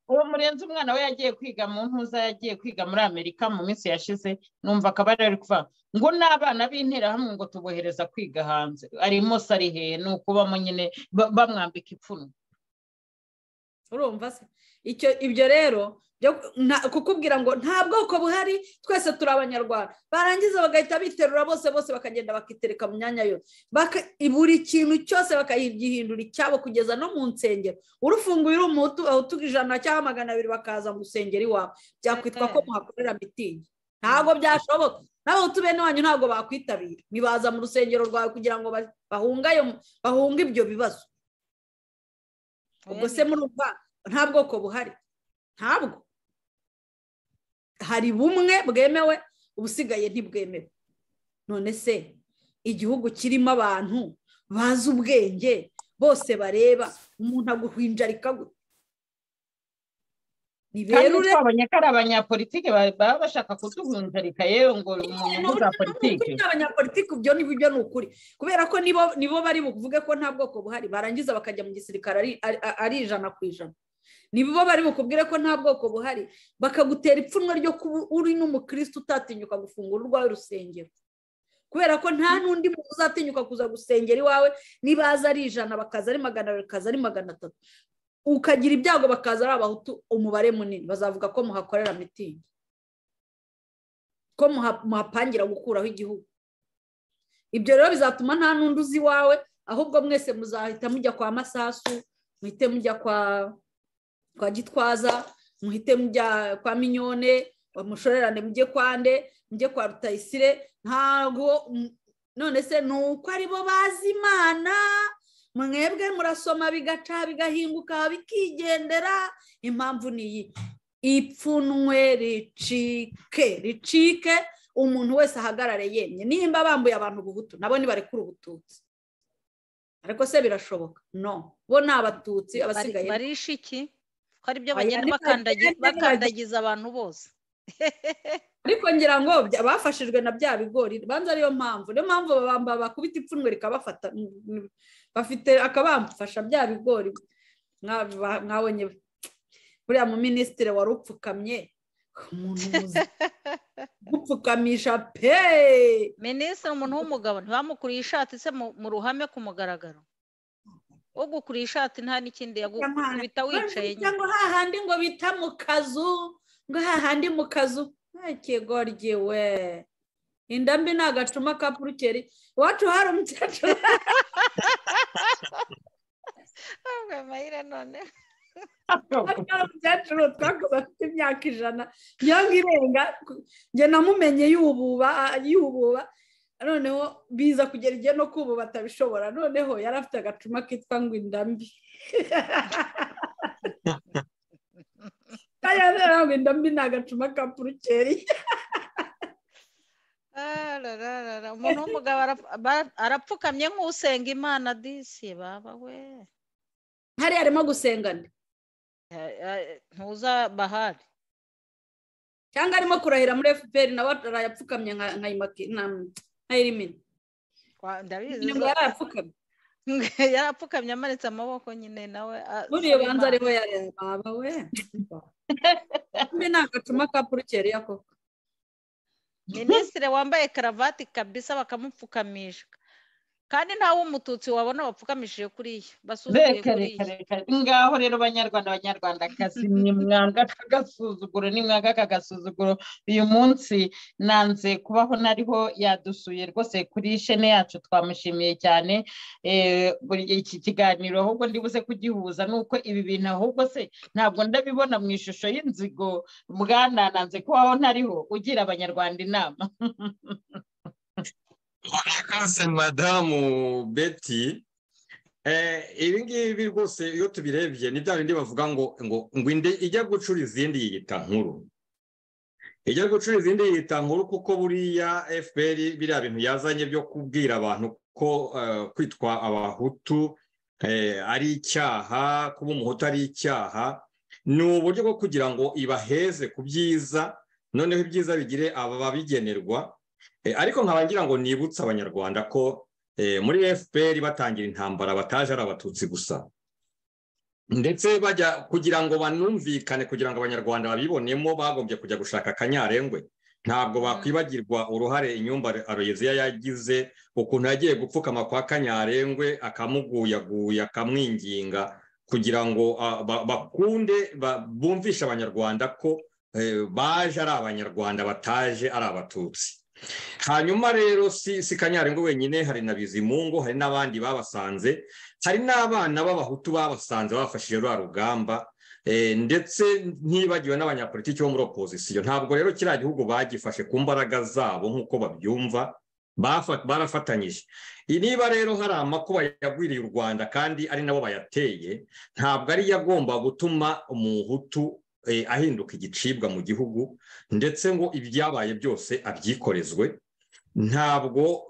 Uwo Murenzi umwana we yagiye kwiga mu ntuza, yagiye kwiga muri Amerika mu minsi yashize, numva akaba ari kuva ngo n'abana b'interahamwe ngo tubohereza kwiga hanze. Arimo se ari hehe? Ni ukubamo nyine bamwambika ipfunwe. Urumva se ibyo rero kukubwira ngo nta bwoko buhari, twese turi abanyarwanda, barangiza bagahita biterura bose bose bakagenda bakitereka mu myanya yose, buri kintu cyose bakayigihindura icyabo kugeza no mu nsengero. Urufunguye uri umuhutu ahutu 100 cyangwa 200 bakaza mu rusengero iwawe, byakwitwa ko muhakorera mitingi. Ntabwo byashoboka. N'abahutu bene wanyu ntabwo bakwitabira, nibaza mu rusengero rwawe kugira ngo bahunge ibyo bibazo. Ubwo se murumva nta bwoko buhari? Ntabwo hari bumwe bwemewe, ubusigaye ntibwemewe. None se igihugu kirimo abantu bazi ubwenge bose bareba, umuntu aguhinjarika gute? Ni berure twabonye ko ari abanyapolitike baba bashaka kuduhunjarika, yewe ngo umuntu za politike. Abanyapolitike ibyo ni byo, ni ukuri, kubera ko nibo bari buvuge ko nta bwoko buhari, barangiza bakajya mu gisirikare ari 100%. Nibo bari bukubwire ko nta bwoko buhari, bakagutera ipfunwe ryo kuba uri n'umukristo utatinyuka gufungura urwawe rusengero, kubera ko nta n'undi muntu uzatinyuka kuza gusengera iwawe. Nibaza ari 100 bakaza ari 200 bakaza ari 300, ukagira ibyago bakaza ari abahutu umubare munini, bazavuga ko muhakorera mitingi, ko muhapangira gukuraho igihugu. Ibyo rero bizatuma nta n'undi uzi iwawe, ahubwo mwese muzahita mujya kwa Masasu, muhite mujya kwa Gitwaza, muhite mujya kwa Minyone, bamushorerane mujye kwande, mujye kwa Rutayisire. Ntabwo none se nuko aribo bazi Imana, mwebwe murasoma bigaca bigahinguka bikigendera. Impamvu ni iyi: ipfunwe ricike, ricike, umuntu wese ahagarare yemye. Nimba bambuye abantu ubuhutu, nabo nibarekura ubututsi. Ariko se birashoboka? No, bo ni abatutsi abasigaye barisha iki? Ko ari byo bagenda bakandagiza abantu bose. Ariko ngira ngo bafashijwe na bya bigori, banza ariyo mpamvu. Niyo mpamvu babamba bakubita ipfunwe rikabafata, bafite akabamfasha bya bigori. Mwabonye buriya mu minisitiri wari upfukamye, umuntu gupfukamisha pe. Minisitiri umuntu w'umugabo ntibamukuriye ishati se mu ruhame ku mugaragaro? Ugukuriye ishati nta n'ikindi yagukubita wicaye nyine. Ngo hahandi ngo bita mu kazu, ngo hahandi mu kazu. Ikigoryi we, inda mbi ni agacuma ka purukeri. Iwacu hari umukecuru umukecuru twakoze afite imyaka 100 ngira irenga, njye namumenye yububa yububa, noneho biza kugera igihe no kububa atabishobora. Noneho yari afite agacuma kitwa ngo inda mbi. Inda mbi ni agacuma ka purukeri. Umuntu w'umugabo arapfukamye nk'usenga Imana disi baba we. Hariya arimo gusenga nde? Ntuza bahari. Cyangwa arimo kurahira muri FPR, nawe arayapfukamye nka Irimina. Ndabizi. Yarapfukamye. Yarapfukamye amanitse amaboko nyine nawe. Buriya banza ariho yareba baba we. Mbe ni agacuma ka purukeri koko. Minisitiri wambaye karavati kabisa bakamupfukamisha. Kandi ntawe umututsi wabona wapfukamishije kuriya, basuzuguye kuriya. Ngaho rero banyarwanda banyarwandakazi, ni mwanga kagasuzuguro, ni mwanga kagasuzuguro. Uyu munsi nanze kubaho nariho yadusuye rwose kuri shene yacu, twamushimiye cyane. Buri iki kiganiro ahubwo ndibuze kugihuza nuko ibi bintu ahubwo se ntabwo ndabibona mu ishusho y'inzigo. Bwana nanze kubaho ntariho, ugira abanyarwanda inama. Murakoze madamu Betty. Ibi ngibi rwose iyo tubirebye ni bya bindi bavuga ngo ngo ngo inde ijya gucura izindi yiyita nkuru, ijya gucura izindi yiyita nkuru, kuko buriya FPR biriya bintu yazanye byo kubwira abantu ko kwitwa abahutu ari icyaha, kuba umuhutu ari icyaha, ni uburyo bwo kugira ngo ibaheze ku byiza, noneho ibyiza bigire ababigenerwa. Ariko nkaba ngira ngo nibutse abanyarwanda ko muri FPR batangira intambara bataje ari abatutsi gusa, ndetse bajya kugira ngo banumvikane, kugira ngo abanyarwanda babibonemo, bagombye kujya gushaka Kanyarengwe. Ntabwo bakwibagirwa uruhare Inyumba Aloysia yagize, ukuntu yagiye gupfukama kwa Kanyarengwe akamuguyaguya akamwinginga kugira ngo bakunde bumvishe abanyarwanda ko baje ari abanyarwanda bataje ari abatutsi. Hanyuma rero si Kanyarengwe wenyine, hari na Bizimungu, hari n'abandi babasanze, hari n'abana b'abahutu babasanze bafashije rwa rugamba, ndetse ntibagiwe n'abanyapolitiki bo muri opposition. Ntabwo rero kiriya gihugu bagifashe ku mbaraga zabo nk'uko babyumva, barafatanyije. Niba rero hari amakuba yagwiriye u Rwanda kandi ari nabo bayateye, ntabwo ari yagomba gutuma umuhutu ahinduka igicibwa mu gihugu, ndetse ngo ibyabaye byose abyikorezwe. Ntabwo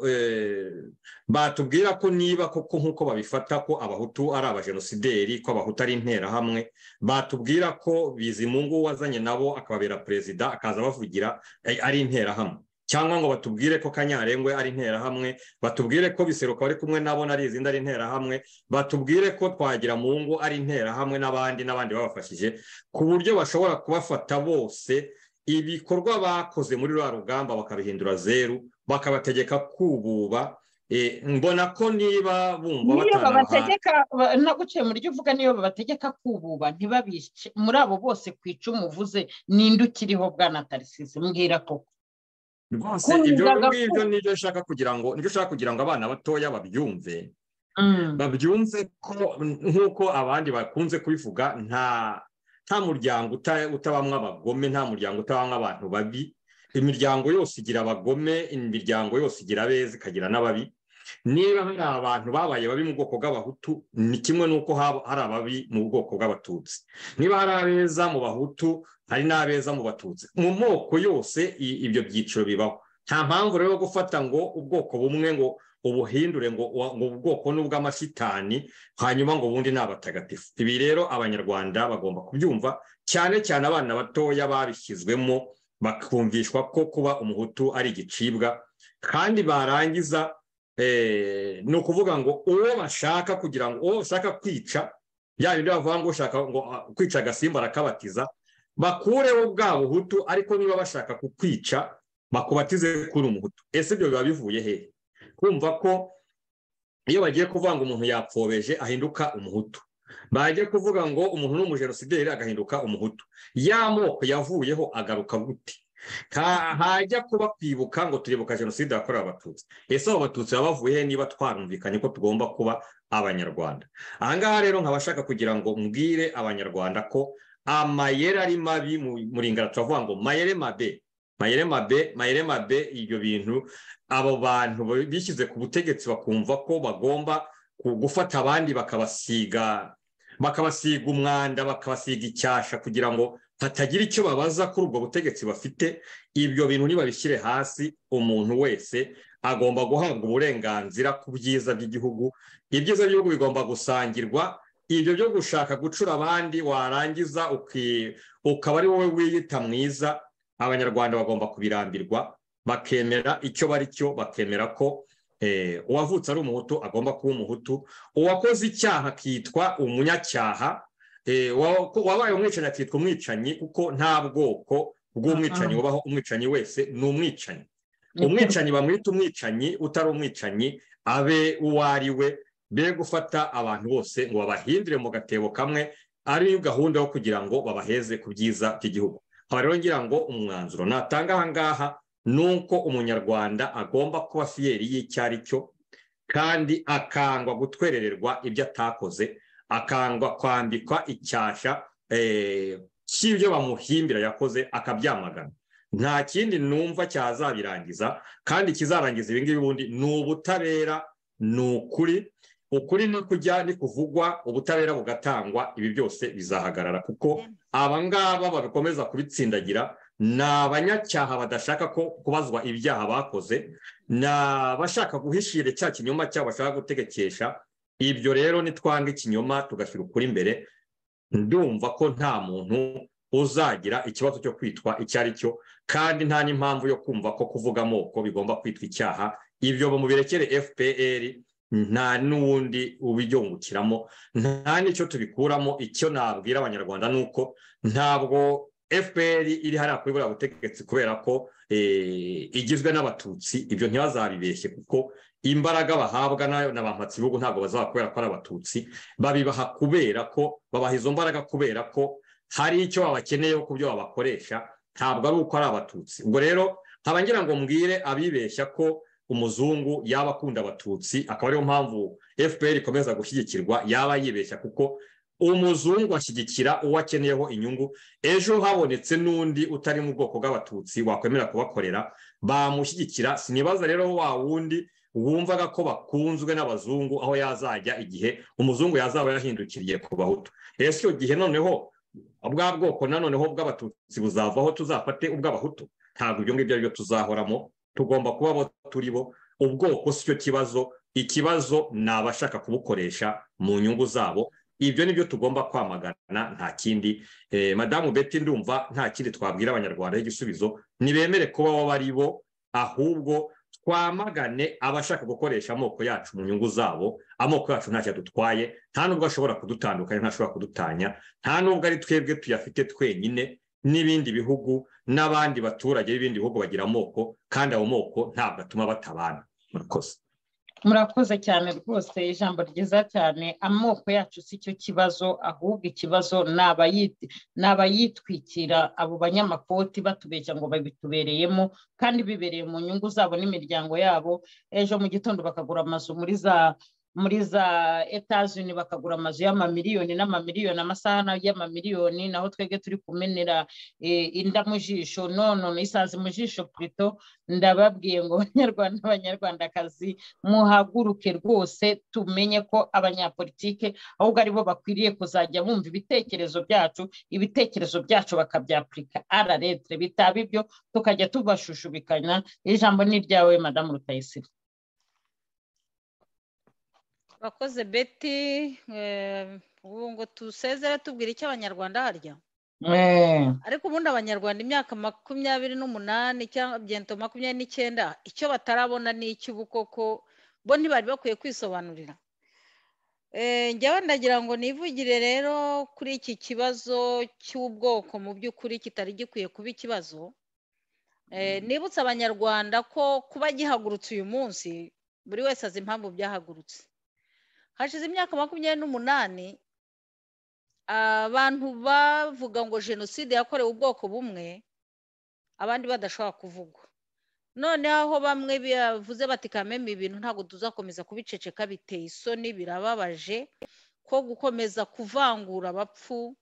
batubwira ko niba koko nk'uko babifata ko abahutu ari abajenosideri, ko abahutu ari interahamwe, batubwira ko Bizimungu wazanye nabo akababera perezida akaza bavugira ari interahamwe, cyangwa ngo batubwire ko Kanyarengwe ari interahamwe, batubwire ko Biseruka bari kumwe nabo nari izindi ari interahamwe, batubwire ko Twagiramungu ari interahamwe n'abandi n'abandi babafashije, ku buryo bashobora kubafata bose ibikorwa bakoze muri rwa rugamba bakabihindura zeru, bakabategeka kububa. Mbona ko niba bumva bategeka naguciye muri ryo uvuga, niyo babategeka kububa ntibabice muri abo bose ku icumu uvuze, ninde ukiriho bwana Tarisisi? Mbwira koko rwose ibyo ngibyo nibyo nshaka kugira ngo nibyo nshaka kugira ngo abana batoya babyumve, babyumve ko nk'uko abandi bakunze kubivuga, nta muryango utabamwe abagome, nta muryango utabamwe abantu babi. Imiryango yose igira abagome, imiryango yose igira abeza ikagira n'ababi. Niba hari abantu babaye babi mu bwoko bw'abahutu, ni kimwe n'uko hari ababi mu bwoko bw'abatutsi. Niba hari abeza mu bahutu, hari n'abeza mu batutsi. Mu moko yose ibyo byiciro bibaho. Nta mpamvu rero gufata ngo ubwoko bumwe ngo ubuhindure ngo ubwoko n'ubw'amashitani, hanyuma ngo ubundi ni abatagatifu. Ibi rero abanyarwanda bagomba kubyumva, cyane cyane abana batoya babishyizwemo bakumvishwa ko kuba umuhutu ari igicibwa, kandi barangiza ni ukuvuga ngo uwo bashaka kugira ngo uwo bashaka kwica, bya bindi bavuga ngo ushaka ngo kwica agasimba arakabatiza, bakureho bwa buhutu, ariko niba bashaka kukwica bakubatize kuri umuhutu. Ese ibyo biba bivuye hehe? Kumva ko iyo bagiye kuvuga ngo umuntu yapfobeje ahinduka umuhutu, bagiye kuvuga ngo umuntu ni umujenosideri agahinduka umuhutu, ya moko yavuyeho agaruka gute? Hajya kuba kwibuka ngo turibuka jenoside yakorewe abatutsi, ese abo batutsi baba bavuye niba twarumvikanye ko tugomba kuba abanyarwanda? Aha ngaha rero nkabashaka kugira ngo mbwire abanyarwanda ko amayeri ari mabi. Muri ngara turavuga ngo mayere mabe, mayere mabe, mayere mabe. Ibyo bintu abo bantu bishyize ku butegetsi bakumva ko bagomba gufata abandi bakabasiga umwanda, bakabasiga icyasha kugira ngo hatagira icyo babaza kuri ubwo butegetsi bafite. Ibyo bintu nibabishyire hasi. Umuntu wese agomba guhabwa uburenganzira ku byiza by'igihugu. Ibyiza by'igihugu bigomba gusangirwa. Ibyo byo gushaka gucura abandi warangiza ukaba ari wowe wiyita mwiza, abanyarwanda bagomba kubirambirwa, bakemera icyo bari cyo, bakemera ko uwavutse ari umuhutu agomba kuba umuhutu, uwakoze icyaha akitwa umunyacyaha, wabaye umwicanyi akitwa umwicanyi, kuko nta bwoko bw'umwicanyi bubaho. Umwicanyi wese ni umwicanyi. Umwicanyi bamwita umwicanyi, utari umwicanyi Abe uwo ari we, be gufata abantu bose ngo babahindure mu gatebo kamwe, ari gahunda yo kugira ngo babaheze ku byiza by'igihugu. Nkaba rero ngira ngo umwanzuro natanga aha ngaha ni uko umunyarwanda agomba kuba fier y'icyo ari cyo, kandi akangwa gutwerererwa ibyo atakoze, akangwa kwambikwa icyasha cy'ibyo bamuhimbira yakoze, akabyamagana. Nta kindi numva cyazabirangiza, kandi kizarangiza ibi ngibi ubundi ni ubutabera, ni ukuri. Ukuri ni kujya ni kuvugwa, ubutabera bugatangwa, ibi byose bizahagarara, kuko aba ngaba babikomeza kubitsindagira ni abanyacyaha badashaka ko kubazwa ibyaha bakoze, ni abashaka guhishira cya kinyoma cyabo bashaka gutegekesha. Ibyo rero nitwanga ikinyoma tugashyira ukuri imbere, ndumva ko nta muntu uzagira ikibazo cyo kwitwa icyo ari cyo, kandi nta n'impamvu yo kumva ko kuvuga amoko bigomba kwitwa icyaha. Ibyo mubirekere FPR, nta n'uwundi ubibyungukiramo, nta n'icyo tubikuramo. Icyo nabwira abanyarwanda ni uko ntabwo FPR iri hariya kuri buriya butegetsi kubera ko igizwe n'abatutsi, ibyo ntibazabibeshye, kuko imbaraga bahabwa na ba mpatsibihugu ntabwo bazaba kubera ko ari abatutsi, babibaha kubera ko babaha izo mbaraga kubera ko hari icyo babakeneyeho ku byo babakoresha, ntabwo ari uko ari abatutsi. Ubwo rero nkaba ngira ngo mbwire abibeshya ko umuzungu yaba akunda abatutsi akaba ariyo mpamvu FPR ikomeza gushyigikirwa, yaba yibeshya, kuko umuzungu ashyigikira uwo akeneyeho inyungu. Ejo habonetse n'undi utari mu bwoko bw'abatutsi wakwemera kubakorera, bamushyigikira. Sinibaza rero wa wundi wumvaga ko bakunzwe n'abazungu aho yazajya igihe umuzungu yazaba yahindukiriye ku bahutu. Ese icyo gihe noneho bwa bwoko nanoneho bw'abatutsi buzavaho tuzafate ubw'abahutu? Ntabwo ibyo ngibyo aribyo tuzahoramo, tugomba kuba abo turi bo. Ubwoko si cyo kibazo, ikibazo ni abashaka kubukoresha mu nyungu zabo. Ibyo nibyo tugomba kwamagana, nta kindi. Madamu Betty, ndumva nta kindi twabwira abanyarwanda igisubizo, ntibemere kuba bo bari bo, ahubwo twamagane abashaka gukoresha amoko yacu mu nyungu zabo. Amoko yacu ntacyo adutwaye, nta nubwo ashobora kudutandukanya, ntashobora kudutanya, nta nubwo ari twebwe tuyafite twenyine, n'ibindi bihugu n'abandi baturage b'ibindi bihugu bagira amoko, kandi ayo moko ntabwo atuma batabana. Murakoze. Murakoze cyane rwose, ijambo ryiza cyane. Amoko yacu si cyo kibazo, ahubwo ikibazo ni abayitwikira abo banyamakoti batubeshya ngo babitubereyemo, kandi bibereye mu nyungu zabo n'imiryango yabo. Ejo mu gitondo bakagura amazu muri za Etats-Unis, bakagura amazu y'amamiliyoni n'amamiliyoni, amasaha y'amamiliyoni, naho twebwe turi kumenera inda mu jisho, none isazi mu jisho plutôt. Ndababwiye ngo banyarwanda, banyarwandakazi, muhaguruke rwose, tumenye ko abanyapolitike ahubwo aribo bakwiriye kuzajya bumva ibitekerezo byacu, ibitekerezo byacu bakabyapurika à la lettre, bitaba ibyo tukajya tubashushubikanya. Ijambo ni iryawe, Madamu Rutayisire. Urakoze Betty. Ubu ngo tusezere tubwire icyo abanyarwanda harya? Ariko ubundi abanyarwanda imyaka 28 cyangwa bientôt 29, icyo batarabona ni icy'ubu koko bo ntibari bakwiye kwisobanurira. Njyewe ndagira ngo nivugire rero kuri iki kibazo cy'ubwoko, mu by'ukuri kitari gikwiye kuba ikibazo. Nibutse abanyarwanda ko kuba gihagurutse uyu munsi, buri wese azi impamvu byahagurutse. Hashize imyaka 28 abantu bavuga ngo jenoside yakorewe ubwoko bumwe, abandi badashobora kuvugwa. Noneho aho bamwe bavuze bati kameme ibintu ntabwo tuzakomeza kubiceceka, biteye isoni, birababaje ko gukomeza kuvangura abapfu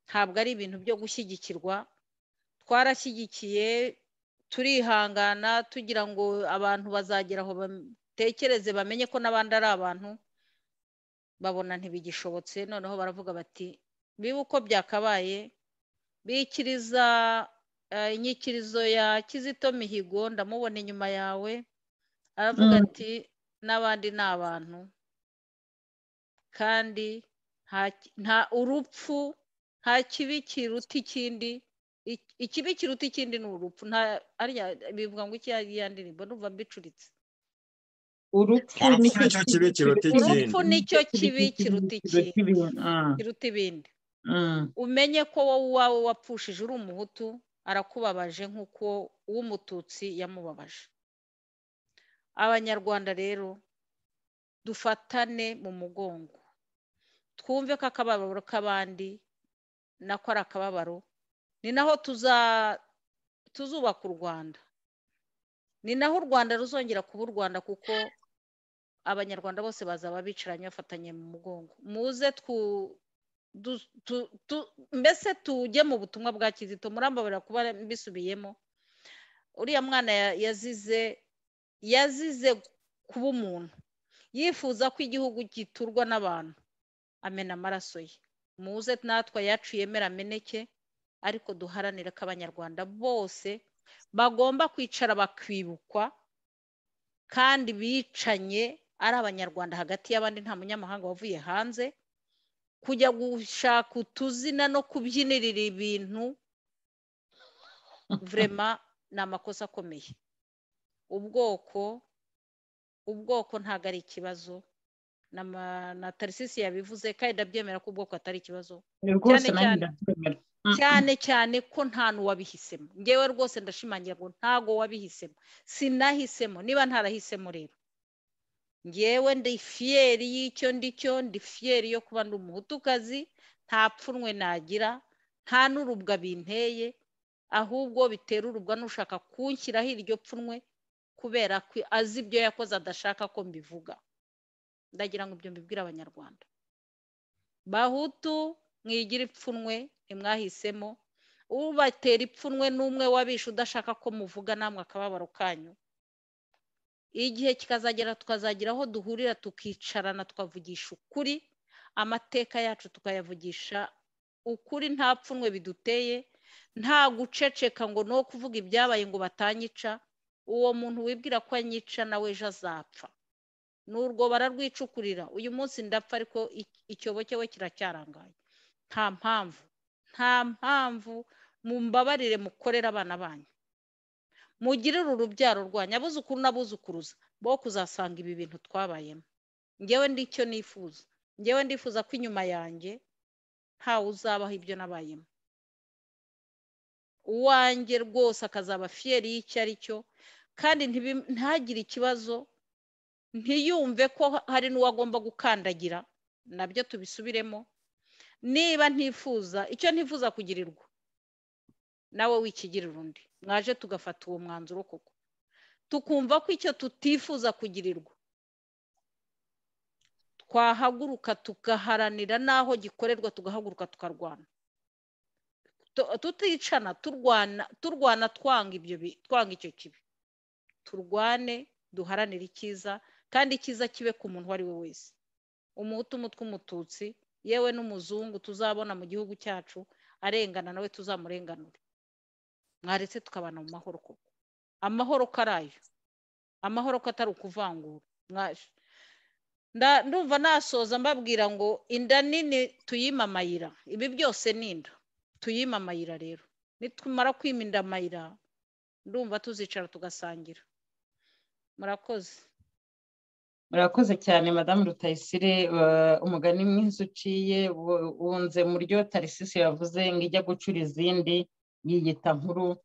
ntabwo ari ibintu byo gushyigikirwa. Twarashyigikiye, turihangana, tugira ngo abantu bazagera aho batekereze bamenye ko n'abandi ari abantu, babona ntibigishobotse. Noneho baravuga bati biba uko byakabaye, bikiriza inyikirizo ya Kizito Mihigo, ndamubona inyuma yawe, aravuga ati n'abandi ni abantu, kandi nta urupfu, nta kibi kiruta ikindi, ikibi kiruta ikindi ni urupfu. Nta bivuga ngo iki ya ndirimbo, ndumva mbicuritse. Urupfu nicyo kibi kiruta ikindi, urupfu nicyo kibi kiruta kiruta ibindi. Umenye ko wowe uwawe wapfushije uri umuhutu arakubabaje nk'uko uw'umututsi yamubabaje. Abanyarwanda rero dufatane mu mugongo, twumve ko akababaro k'abandi nako ari akababaro. Ni naho tuzubaka u Rwanda, ni naho u Rwanda ruzongera kuba u Rwanda, kuko Abanyarwanda bose bazaba bicaranye bafatanye mu mugongo. Muze mbese tujye mu butumwa bwa Kizito. Murambabarira kuba mbisubiyemo. Uriya mwana yazize kuba umuntu, yifuza ko igihugu giturwa n'abantu, amena amaraso ye. Muze natwe ayacu yemera ameneke, ariko duharanire ko Abanyarwanda bose bagomba kwicara bakibukwa, kandi bicanye ari Abanyarwanda hagati y'abandi, nta munyamahanga wavuye hanze kujya gushaka utuzina no kubyinirira ibintu. Vraiment ni amakosa akomeye. Ubwoko ntabwo ari ikibazo, na Tarisisi yabivuze kandi ndabyemera ko ubwoko atari ikibazo, cyane cyane ko nta n'uwabihisemo. Ngewe rwose ndashimangira ngo ntago wabihisemo, sinahisemo. Niba ntarahisemo rero, ngewe ndi fiyeri y'icyo ndicyo, ndi fiyeri yo kuba ndi umuhutukazi, nta pfunwe nagira, nta n'urubwa binteye, ahubwo bitera urubwa n'ushaka kunshyiraho iryo pfunwe kubera ko azi ibyo yakoze adashaka ko mbivuga. Ndagira ngo ibyo mbibwire Abanyarwanda. Bahutu mwigira ipfunwe, ntimwahisemo. Ubatera ipfunwe n'umwe wabishe udashaka ko muvuga namwe akababaro kanyu. Igihe kikazagera tukazagira aho duhurira, tukicarana, tukavugisha ukuri, amateka yacu tukayavugisha ukuri, nta pfunwe biduteye, nta guceceka ngo no kuvuga ibyabaye ngo batanyica. Uwo muntu wibwira ko anyica nawe ejo azapfa, n'urwo bararwicukurira. Uyu munsi ndapfa, ariko icyobo cye we kiracyarangaye. Nta mpamvu, mumbabarire, mukorere abana banyu, mugirire urubyaro rwanyu, abuzukuru n'abuzukuruza bo kuzasanga ibi bintu twabayemo. Ngewe ndicyo nifuza, ngewe ndifuza ko inyuma yanjye ntawe uzabaho ibyo nabayemo. Uwanjye rwose akazaba fiyeri y'icyo ari cyo, kandi ntagire ikibazo, ntiyumve ko hari n'uwagomba gukandagira. Nabyo tubisubiremo. Niba ntifuza icyo ntifuza kugirirwa, nawe wikigirira undi. Mwaje tugafata uwo mwanzuro koko, tukumva ko icyo tutifuza kugirirwa twahaguruka tugaharanira n'aho gikorerwa, tugahaguruka tukarwana, tuticana, turwana twanga ibyo, twanga icyo kibi. Turwane duharanire icyiza, kandi icyiza kibe ku muntu uwo ari we wese, umuhutu, umutwe, umututsi, yewe n'umuzungu tuzabona mu gihugu cyacu arengana nawe tuzamurenganure. Mwaretse tukabana mu mahoro koko. Amahoro karayo, amahoro ko atari ukuvangura. Ndumva nasoza mbabwira ngo inda nini tuyimamayira, ibi byose ni inda tuyimamayira. Rero nitumara kwima inda amayira, ndumva tuzicara tugasangira. Murakoze. Murakoze cyane Madamu Rutayisire. Umugani mwiza uciye wunze mu ryo Tarisisi yavuze ngo ijya gucura izindi yiyita nkuru.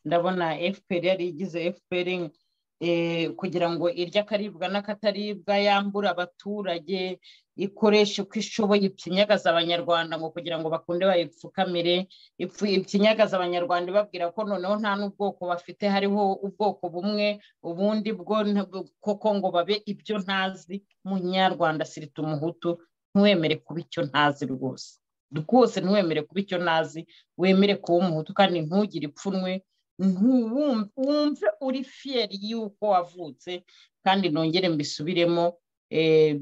Ndabona FPR yari igize FPR kugira ngo irya akaribwa n'akataribwa, yambura abaturage, ikoresha uko ishoboye, ipfinyagaza Abanyarwanda ngo kugira ngo bakunde bayipfukamire, ipfinyagaza Abanyarwanda ibabwira ko noneho nta n'ubwoko bafite, hariho ubwoko bumwe ubundi bwo koko ngo babe ibyo ntazi. Munyarwanda sirita umuhutu, ntiwemere kuba icyo ntazi rwose, rwose ntiwemere kuba icyo ntazi, wemere kuba umuhutu kandi ntugire ipfunwe, wumve uri fiyeri y'uko wavutse. Kandi nongere mbisubiremo,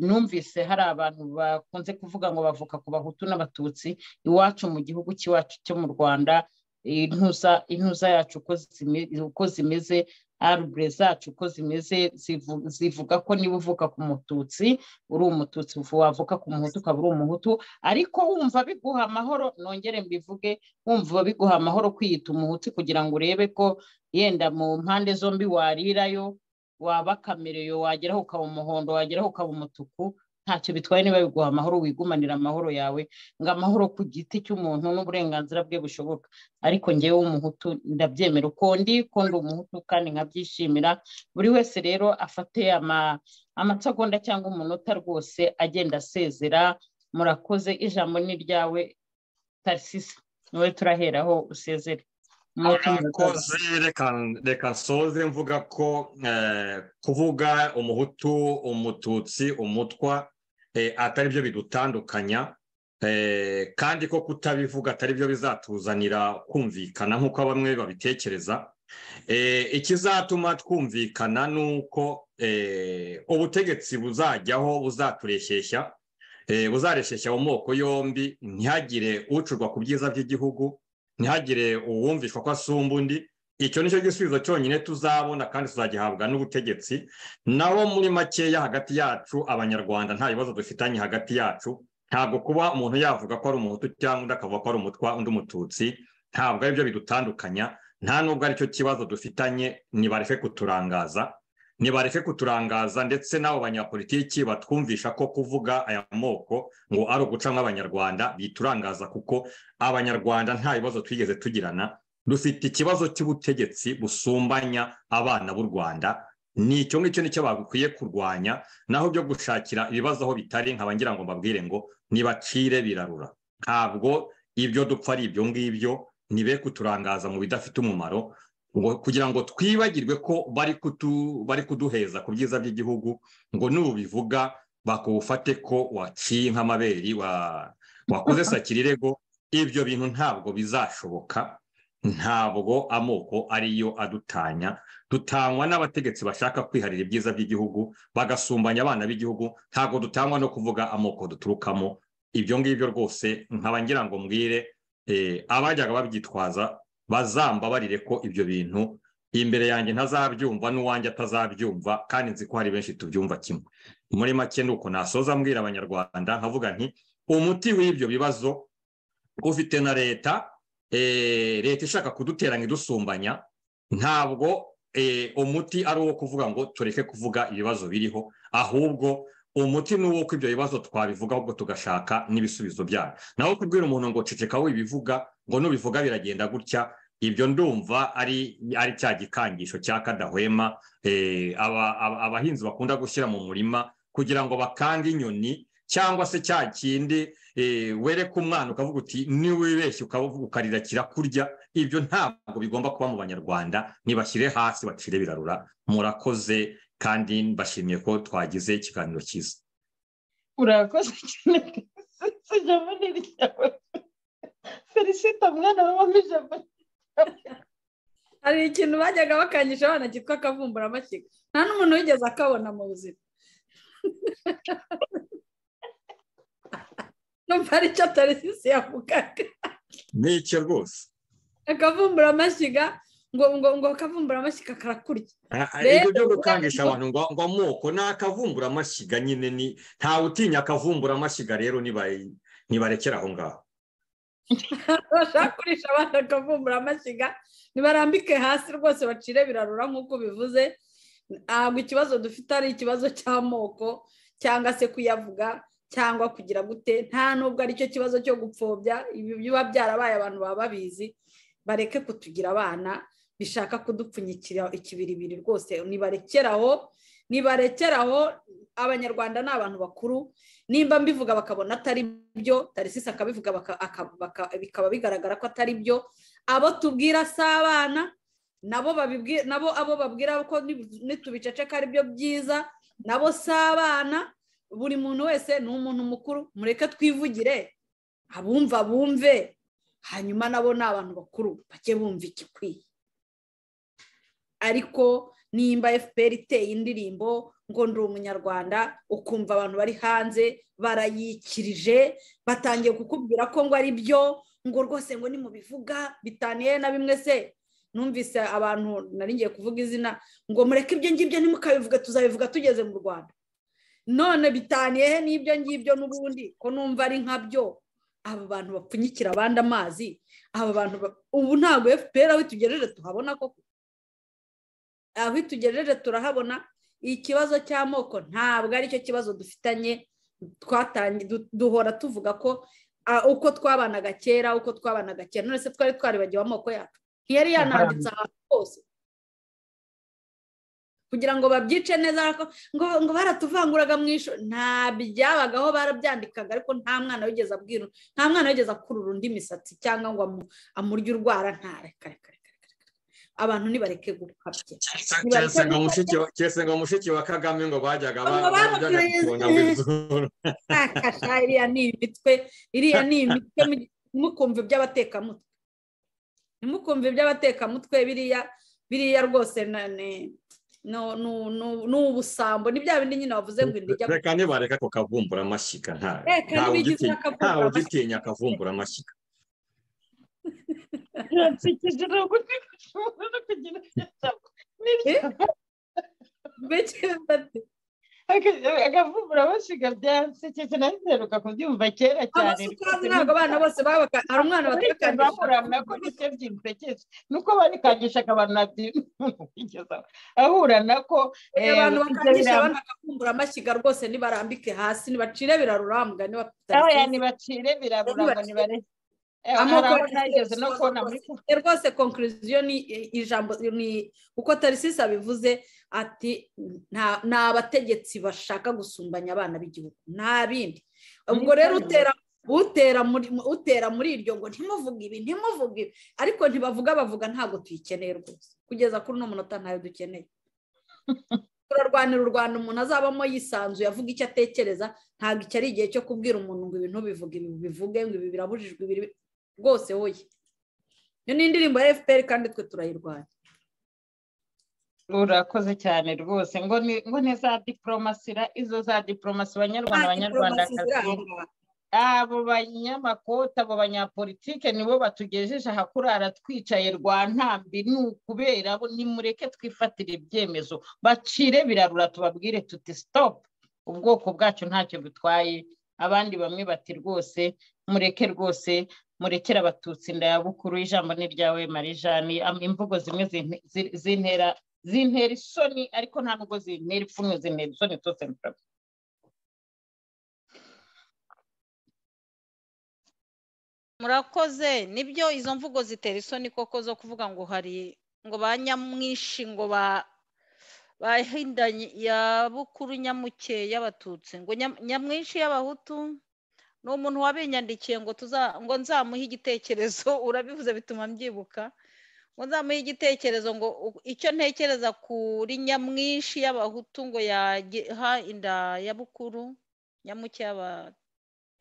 numvise hari abantu bakunze kuvuga ngo bavuka ku bahutu n'abatutsi. Iwacu mu gihugu cy'iwacu cyo mu Rwanda, intuza yacu uko zimeze, arbre zacu uko zimeze, zivuga ko niba uvuka ku mututsi uri umututsi, wavuka ku muhutu ukaba uri umuhutu. Ariko wumva biguha amahoro, nongere mbivuge, wumva biguha amahoro kwiyita umuhutu kugira ngo urebe ko yenda mu mpande zombi warirayo, waba kamereyo, wageraho ukaba umuhondo, wageraho ukaba umutuku. Ntacyo bitwaye niba biguha amahoro, wigumanira amahoro yawe, ngo amahoro ku giti cy'umuntu n'uburenganzira bwe bushoboka. Ariko ngewe w'umuhutu ndabyemera uko ndi, ko ndi umuhutu kandi nkabyishimira. Buri wese rero afate amasegonda cyangwa umunota rwose agenda asezera. Murakoze, ijambo ni ryawe Tarsisi, niwe turaheraho usezere. Murakoze. Reka nsoze mvuga ko kuvuga umuhutu, umututsi, umutwa atari byo bidutandukanya, kandi ko kutabivuga atari byo bizatuzanira kumvikana nk'uko bamwe babitekereza. Ikizatuma twumvikana ni uko ubutegetsi buzajyaho buzatureshyeshya, buzareshyeshya mu moko yombi, ntihagire ucurwa ku byiza by'igihugu, ntihagire uwumvishwa ko asumba undi. Icyo nicyo gisubizo cyonyine tuzabona kandi tuzagihabwa n'ubutegetsi. Naho muri makeya hagati yacu abanyarwanda nta bibazo dufitanye hagati yacu. Ntabwo kuba umuntu yavuga ko ari umuhutu cyangwa undi akavuga ko ari umutwa undi umututsi, ntabwo aribyo bidutandukanya, nta nubwo aricyo kibazo dufitanye. Nibareke kuturangaza, nibareke kuturangaza, ndetse n'abo banyapolitiki batwumvisha ko kuvuga aya moko ngo ari uguca nk'abanyarwanda biturangaza, kuko abanyarwanda nta bibazo twigeze tugirana. Dufite ikibazo cy'ubutegetsi busumbanya abana b'u Rwanda, ni icyo ngicyo nicyo bagukwiye kurwanya. Naho byo gushakira ibibazo aho bitari, nkaba ngira ngo mbabwire ngo nibacire birarura. Ntabwo ibyo dupfa ari ibyo ngibyo, nibe kuturangaza mu bidafite umumaro, kugira ngo twibagirwe ko bari kuduheza ku byiza by'igihugu, ngo nubivuga bakufate ko waciye nk'amabere, wakoze sakirirego. Ibyo bintu ntabwo bizashoboka. Ntabwo amoko ariyo adutanya, dutangwa n'abategetsi bashaka kwiharira ibyiza by'igihugu bagasumbanya abana b'igihugu. Ntabwo dutangwa no kuvuga amoko duturukamo. Ibyo ngibyo rwose nkaba ngira ngo mbwire abajyaga babyitwaza bazambabarire ko ibyo bintu imbere yanjye ntazabyumva n'uwanjye atazabyumva, kandi nzi ko hari benshi tubyumva kimwe. Muri make nuko nasoza mbwira abanyarwanda nkavuga nti umuti w'ibyo bibazo ufite na leta, leta ishaka kuduteranya idusumbanya. Ntabwo umuti ari uwo kuvuga ngo tureke kuvuga ibibazo biriho, ahubwo umuti ni uwo ko ibyo bibazo twabivuga, ahubwo tugashaka n'ibisubizo byabyo. Naho kubwira umuntu ngo ceceka wibivuga, ngo nubivuga biragenda gutya, ibyo ndumva ari cya gikangisho cya kadahwema abahinzi bakunda gushyira mu murima kugira ngo bakange inyoni, cyangwa se cya kindi wereka umwana ukavuga uti niwibeshye ukarira kirakurya. Ibyo ntabwo bigomba kuba mu banyarwanda, nibashyire hasi bacire birarura. Murakoze kandi mbashimiye ko twagize ikiganiro cyiza. Urakoze cyane. Ijambo ni iryawe Felicita, mwana wa ijambo. Hari ikintu bajyaga bakangisha abana cyitwa akavumburamashyiga, nta n'umuntu wigeze akabona mu buzima. Numva aricyo Tarsisi yavugaga. Ni icyo rwose, akavumburamashyiga ngo ngo ngo akavumburamashyiga karakurya. Ibyo byo gukangisha abantu ngo amoko ni akavumburamashyiga nyine, ni ntawe utinya akavumburamashyiga. Rero nibarekera aho ngaho. Bashaka kurisha abana akavumburamashyiga, nibarambike hasi rwose bacire birarura nk'uko bivuze. Ntabwo ikibazo dufite ari ikibazo cy'amoko cyangwa se kuyavuga cyangwa kugira gute, nta nubwo aricyo kibazo cyo gupfobya. Ibi biba byarabaye abantu baba babizi, bareke kutugira abana bishaka kudupfunyikira ikibiribiri rwose. Nibarekeraho, nibarekeraho. Abanyarwanda ni abantu bakuru, nimba mbivuga bakabona atari byo, Tarsisi akabivuga bikaba bigaragara ko atari byo, abo tubwira si abana, nabo babibwira, nabo abo babwira ko nitubiceceka ari byo byiza, nabo si abana. Buri muntu wese ni umuntu mukuru, mureke twivugire, abumva bumve, hanyuma nabo ni abantu bakuru bake bumva igikwiye. Ariko nimba FPR iteye indirimbo ngo ndi umunyarwanda, ukumva abantu bari hanze barayikirije, batangiye kukubwira ko ngo ari byo, ngo rwose ngo nimubivuga bitaniye na bimwe se. Numvise abantu nari ngiye kuvuga izina ngo mureke ibyo ngibyo ntimukabivuga, tuzabivuga tugeze mu Rwanda. None bitaniye he n'ibyo ngibyo n'ubundi ko numva ari nkabyo? Aba bantu bapfunyikira abandi amazi, aba bantu ubu ntabwo FPR aho itugejeje tuhabona koko, aho itugejeje turahabona. Ikibazo cy'amoko ntabwo aricyo kibazo dufitanye Twatangiye duhora tuvuga ko uko twabanaga kera, uko twabanaga kera, none se twari twaribagiwe amoko yacu? Ntiyari yananditse ahantu hose kugira ngo babyice neza, ngo baratuvanguraga mu ishuri. Nta byabagaho, barabyandikaga, ariko nta mwana wigeze abwira, nta mwana wigeze akurura undi misatsi cyangwa ngo amurye urwara. Nta, reka reka reka, abantu nibareke gukabya. Keretse ngo mushiki wa Kagame ngo bajyaga. Iriya ni imitwe, iriya ni imitwe. Ntimukumve iby'abatekamutwe, ntimukumve iby'abatekamutwe. Biriya rwose ni ubusambo, ni bya bindi nyine wavuze ngo indijya. Reka nibareka ko kavumbura amashyiga, ntawe ugitinya akavumbura amashyiga. Biransekeje, ntabwo ushobora kugira akavumbura amashyiga, byansekeje, naheruka kubyumva kera cyane. Ntabwo abana bose babaga, hari umwana batakandisha bahura nako, nicyo byimpekeje nuko barikangishaga abantu ahura nako. Abantu bakangisha abana bakavumbura amashyiga rwose, nibarambike hasi, nibacire birarurambwa. Nibacire birarurambwa, nibareke. Rwose conclusion ni ijambo, ni uko Tarisisi abivuze ati ni abategetsi bashaka gusumbanya abana b'igihugu, nta bindi. Ubwo rero utera muri iryo ngo ntimuvuge ibi, ntimuvuge ibi, ariko ntibavuga, bavuga ntabwo tuyikeneye rwose. Kugeza kuri uno munota ntayo dukeneye. Turarwanira u Rwanda umuntu azabamo yisanzuye, avuga icyo atekereza. Ntabwo icyo ari igihe cyo kubwira umuntu ngo ibintu bivuge ibi, bivuge ngo ibi birabujijwe, ibi rwose woye. Iyo ni indirimbo ya FPR kandi twe turayirwanya. Urakoze cyane rwose. Ngo ni za diporomasi, izo za diporomasi, Abanyarwanda, Abanyarwandakazi, abo banyamakota, abo banyapolitike nibo batugejeje aha kurara twicaye rwa ntambi. Ni ukubera bo. Nimureke twifatire ibyemezo, bacire birarura, tubabwire tuti stop, ubwoko bwacu ntacyo butwaye. Abandi bamwe bati rwose mureke, rwose murekere Abatutsi ndayabukuru. Ijambo ni ryawe, Marie Jeanne. Imvugo zimwe zintera isoni, ariko nta nubwo zintera ipfunwe, zintera isoni tose. Murakoze. Nibyo, izo mvugo zitera isoni koko, zo kuvuga ngo hari ngo ba nyamwinshi, ngo ba bahindanye ya bukuru nyamuke y'Abatutsi, ngo nyamwinshi y'Abahutu. Ni umuntu wabinyandikiye ngo tuza ngo nzamuhe igitekerezo. Urabivuze bituma mbyibuka, ngo nzamuhe igitekerezo, ngo icyo ntekereza kuri nyamwinshi y'Abahutu ngo yaha inda ya bukuru nyamuke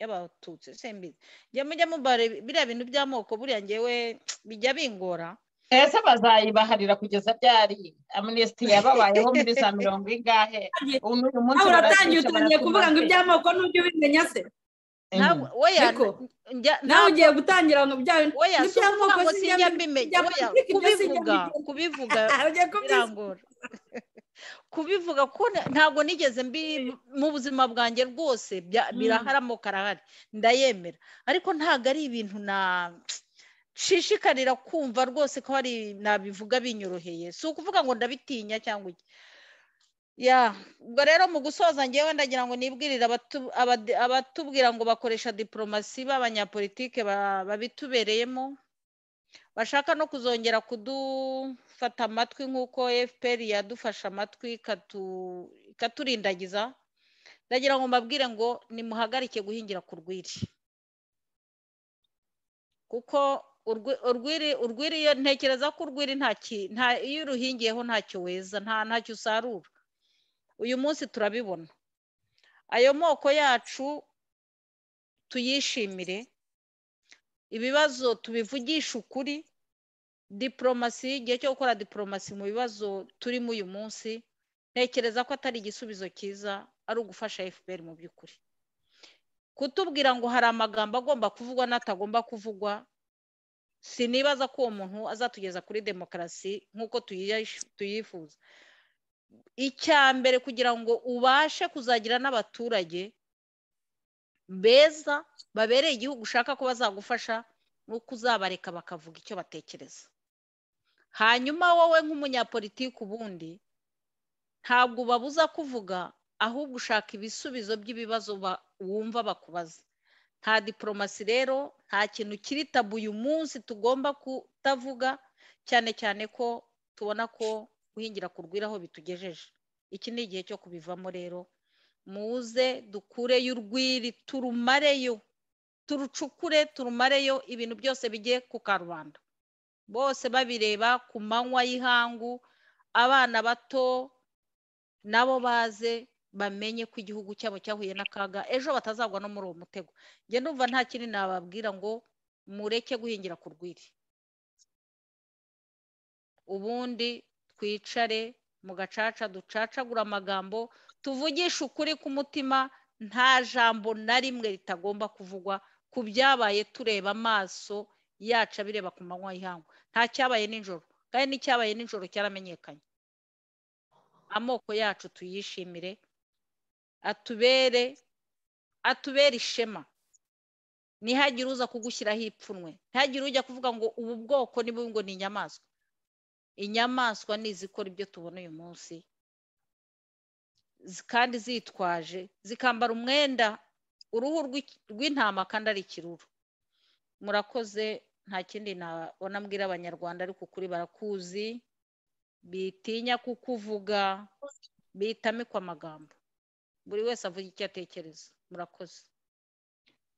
y'Abatutsi. Simbizi, njya mujya mubare biriya bintu by'amoko, buriya ngewe bijya bingora. Ese bazayibaharira kugeza ryari? Amnesty yababayeho muri za mirongo ingahe, uyu munsi uratangiye, utangiye kuvuga ngo iby'amoko n'ujya ubimenya se? Oya, nawe ugiye gutangira ngo bya oya, iby'amoko sinjya mbimenya. Oya, kubivuga birangora kubivuga ko ntabwo nigeze mbi mu buzima bwanjye rwose. Birahari, amoko arahari, ndayemera, ariko ntabwo ari ibintu na nshishikarira kumva rwose ko hari nabivuga binyoroheye. Si ukuvuga ngo ndabitinya cyangwa iki. Ya, ubwo rero mu gusoza ngewe ndagira ngo nibwirire abatubwira ngo bakoresha diporomasi b'abanyapolitike babitubereyemo, bashaka no kuzongera kudufata amatwi nk'uko FPR yadufashe amatwi ikaturindagiza. Ndagira ngo mbabwire ngo nimuhagarike guhingira ku rwiri, kuko urwiri ntekereza ko urwiri nta iyo uruhingiyeho ntacyo weza, ntacyo usarura. Uyu munsi turabibona, ayo moko yacu tuyishimire, ibibazo tubivugisha ukuri. Diporomasi, igihe cyo gukora diporomasi mu bibazo turimo uyu munsi, ntekereza ko atari igisubizo cyiza, ari ugufasha FPR mu by'ukuri. Kutubwira ngo hari amagambo agomba kuvugwa n'atagomba kuvugwa, sinibaza ko uwo muntu azatugeza kuri demokarasi nk'uko tuyifuza. Icya mbere, kugira ngo ubashe kuzagira n'abaturage beza babereye igihugu ushaka ko bazagufasha, ni uko uzabareka bakavuga icyo batekereza. Hanyuma wowe nk'umunyapolitiki ubundi ntabwo ubabuza kuvuga, Ahubwo ushaka ibisubizo by'ibibazo wumva bakubaza. Nta diporomasi rero, nta kintu kiri tabu uyu munsi tugomba kutavuga, cyane cyane ko tubona ko guhingira ku rwiri aho bitugejeje. Iki ni igihe cyo kubivamo rero, muze dukureyo urwiri, turumareyo, turucukure, turumareyo, ibintu byose bijye ku karubanda, bose babireba ku manywa y'ihangu, abana bato nabo baze bamenye ko igihugu cyabo cyahuye n'akaga, ejo batazagwa no muri uwo mutego. Njye ndumva nta kindi nababwira ngo mureke guhingira ku rwiri, ubundi twicare mu gacaca ducacagura amagambo, tuvugishe ukuri ku mutima, nta jambo na rimwe ritagomba kuvugwa ku byabaye, tureba amaso yacu abireba ku manywa y'ihangu. Nta cyabaye nijoro, kandi n'icyabaye nijoro cyaramenyekanye. Amoko yacu tuyishimire, atubere ishema. Ntihagire uza kugushyiraho ipfunwe, ntihagire ujya kuvuga ngo ubu bwoko ni bubi, ngo ni inyamaswa. Inyamaswa ni izikora ibyo tubona uyu munsi, kandi zitwaje, zikambara umwenda uruhu rw'intama kandi ari ikiruru. Murakoze, nta kindi nabona mbwira Abanyarwanda, ariko ukuri barakuzi, bitinya kukuvuga, bitamikwa amagambo, buri wese avuga icyo atekereza. Murakoze.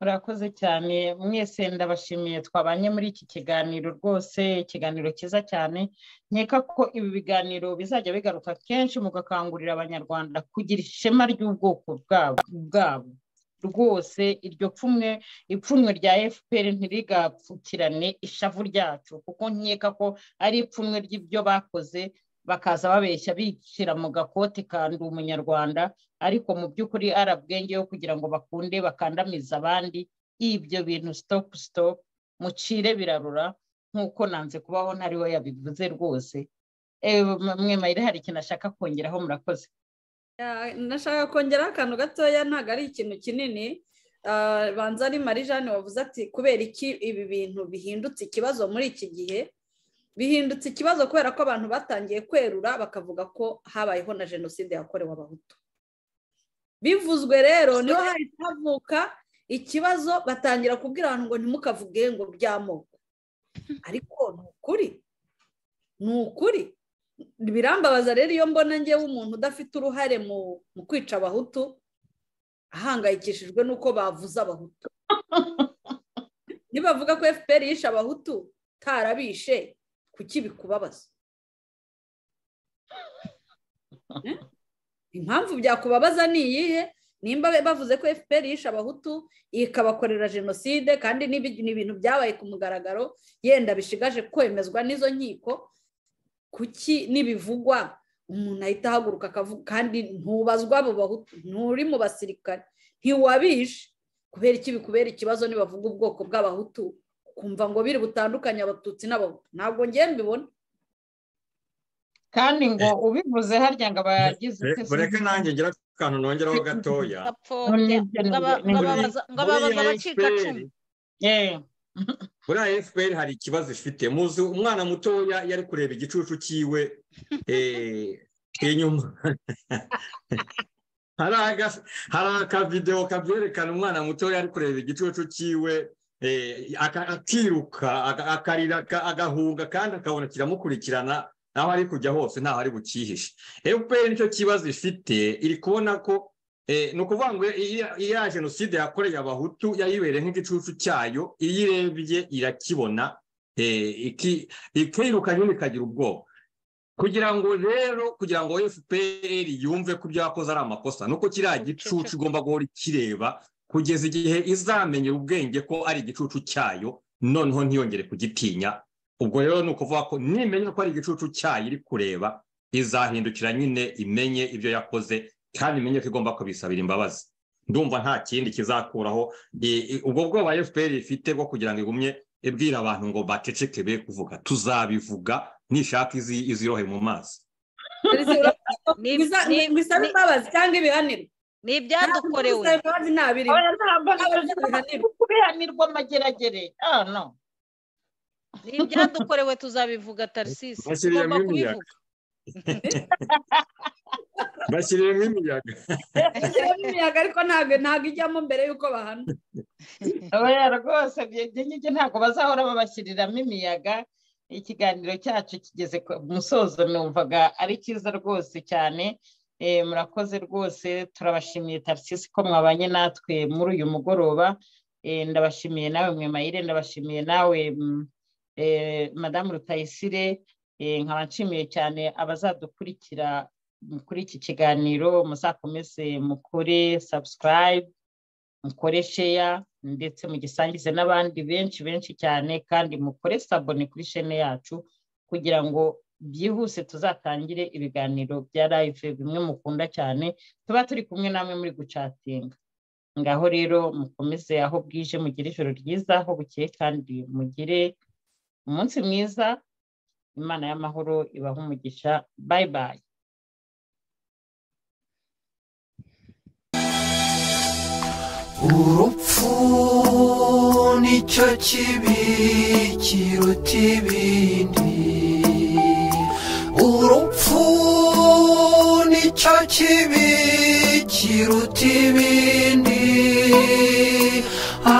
Murakoze cyane mwese, ndabashimiye twabanye muri iki kiganiro rwose, ikiganiro cyiza cyane. Nkeka ko ibi biganiro bizajya bigaruka kenshi, mugakangurira Abanyarwanda kugira ishema ry'ubwoko bwabo rwose. Iryo pfunwe, ipfunwe rya FPR ntirigapfukirane ishavu ryacu, kuko nkeka ko ari ipfunwe ry'ibyo bakoze, bakaza babeshya bishyira mu gakoti kandi Umunyarwanda, ariko mu by'ukuri arabwenge yo kugira ngo bakunde bakandamiza abandi. Ibyo bintu stop stop, mucire birarura, nkuko nanze kubaho ntariwe yabivuze rwose. Mwe Mayire hari ikintu ashaka kongeraho? Murakoze. Nashaka kongeraho akantu gatoya, ntabwo ari ikintu kinini. Banza ari Marie Jeanne wavuze ati kubera iki ibi bintu bihindutse ikibazo muri iki gihe? Bihindutse ikibazo kubera ko abantu batangiye kwerura bakavuga ko habayeho na jenoside yakorewe Abahutu. Bivuzwe rero niho hahita havuka ikibazo, batangira kubwira abantu ngo ntimukavuge ngo by'amoko. Ariko ni ukuri, ni ukuri. Birambabaza rero iyo mbona njyewe umuntu udafite uruhare mu kwica Abahutu ahangayikishijwe n'uko bavuze Abahutu. Nibavuga ko FPR yishe Abahutu tarabishe, kuki bikubabaza? Impamvu byakubabaza ni iyihe? Nimba bavuze ko FPR yishe Abahutu ikabakorera jenoside, kandi ni ibintu byabaye ku mugaragaro, yenda bishigaje kwemezwa n'izo nkiko, kuki nibivugwa umuntu ahita ahaguruka akavuga? Kandi ntubazwa abo Bahutu, nturi mu basirikare, ntiwabishe. Kubera iki bikubera ikibazo nibavuga ubwoko bw'Abahutu kumva ngo biri butandukanye Abatutsi n'Abahutu? Ntabwo ngiye mbibona. Kandi ngo ubivuze harya ngo abagize bureke nanjye ngira akantu nongeraho gatoya. Buriya FPR hari ikibazo ifite. Muzi umwana mutoya yari kureba igicucu cyiwe inyuma. Hari akavidewo kabyerekana umwana mutoya ari kureba igicucu cyiwe, akiruka, akarira, agahunga, kandi akabona kiramukurikirana aho ari kujya hose, ntaho ari bukihishe. FPR nicyo kibazo ifite, iri kubona ko ni ukuvuga ngo iya jenoside yakoreye Abahutu yayibereye nk'igicucu cyayo, iyo irebye irakibona, ikiruka nyine ikagira ubwoba. Kugira ngo rero, kugira ngo FPR yumve ko ibyo yakoze ari amakosa, nuko kiriya gicucu igomba guhora ikireba kugeza igihe izamenyera ubwenge ko ari igicucu cyayo, noneho ntiyongere kugitinya. Ubwo rero ni ukuvuga ko nimenya ko ari igicucu cyayo iri kureba, izahindukira nyine imenye ibyo yakoze, kandi imenye ko igomba kubisabira imbabazi. Ndumva nta kindi kizakuraho ubwo bwoba FPR ifite bwo kugira ngo igumye ibwira abantu ngo baceceke be kuvuga. Tuzabivuga nishaka izirohe mu mazi. Ngo imbabazi cyangwa ibihanirwa ni ibyadukorewe, kubihanirwa amageragere. No, ni ibyadukorewe, tuzabivuga. Tarsisi tugomba kubivuga. Bashyiriremo imiyaga. Bashyiramo imiyaga ariko ntabwo ijyamo mbere y'uko bahana. Oya rwose ibyo ntabwo bazahora babashyiriramo imiyaga. Ikiganiro cyacu kigeze ku musozo, numvaga ari cyiza rwose cyane. Murakoze rwose, turabashimiye Tarsisi ko mwabanye natwe muri uyu mugoroba. Ndabashimiye nawe Mwemayire, ndabashimiye nawe Madamu Rutayisire, nkaba nshimiye cyane abazadukurikira kuri iki kiganiro. Muzakomeze mukore subscribe, mukore share, ndetse mugisangize n'abandi benshi benshi cyane, kandi mukore sabone kuri chaîne yacu kugira ngo byihuse tuzatangire ibiganiro bya live bimwe mukunda cyane, tuba turi kumwe namwe muri gucatinga. Ngaho rero mukomeze aho bwije, mugire ijoro ryiza, aho bukeye kandi mugire umunsi mwiza. Imana y'amahoro ibahe umugisha. Bye bye. Urupfu nicyo kibi kiruta ibindi, urupfu nicyo kibi kiruta ibindi,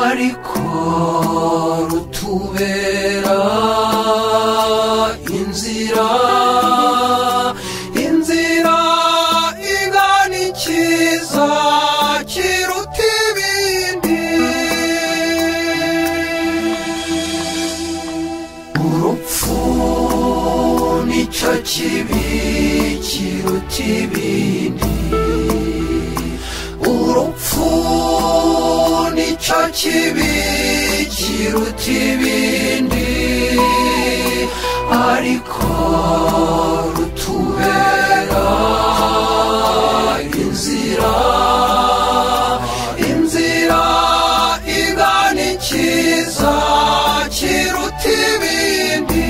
ariko rutubera inzira, inzira igana ikiza kiruta ibindi. Urupfu nicyo kibi kiruta ibindi, urupfu nicyo kibi kiruta ibindi, ariko rutubera inzira, inzira igana ikiza kiruta ibindi.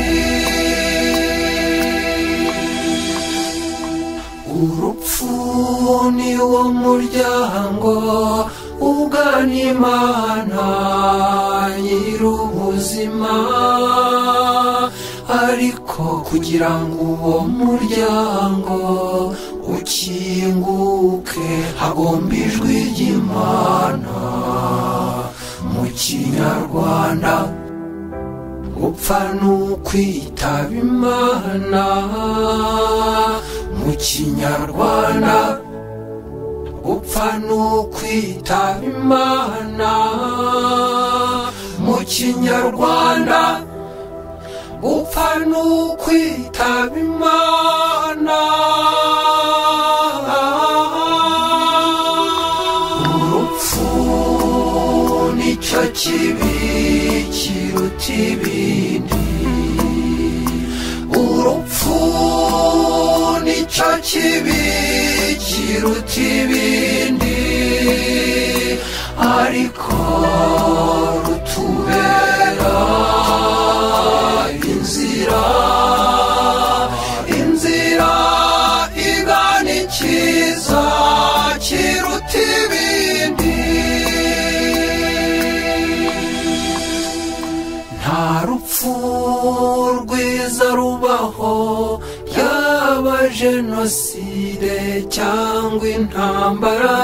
Urupfu ni wo muryango ugana Imana nyir'ubuzima, ariko kugira ngo uwo muryango ukinguke hagomba ijwi ry'Imana. Mu Kinyarwanda gupfa ni ukwitaba Imana, mu Kinyarwanda gupfa ni ukwitaba Imana, mu Kinyarwanda gupfa ni ukwitaba Imana. Urupfu nicyo kibi kiruta ibindi, urupfu nicyo kibi kiruta ibindi, ariko rutubera inzira, inzira igana ikiza kiruta ibindi. Nta rupfu rwiza rubaho, yaba jenoside cyangwa intambara,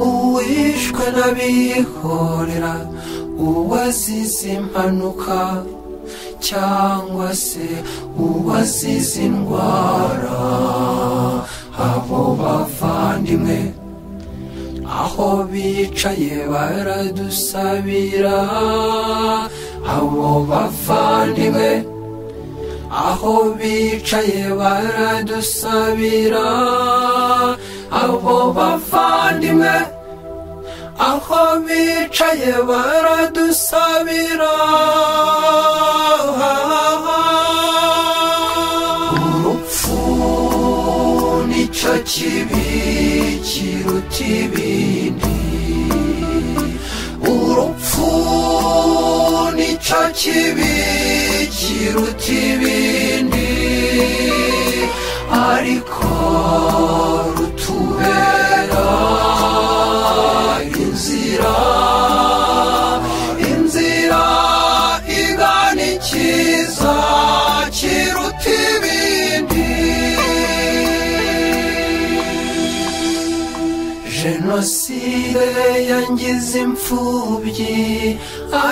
uwishwe n'abihorera, uwazize impanuka cyangwa se uwazize indwara, abo bavandimwe aho bicaye baradusabira, abo bavandimwe aho bicaye baradusabira, abo bavandimwe aho bicaye baradusabira. Urupfu nicyo kibi kiruta ibindi, urupfu nicyo kibi kiruta ibindi, ariko rutubera inzira, inzira igana ikiza kiruta ibindi. Jenoside yangize imfubyi,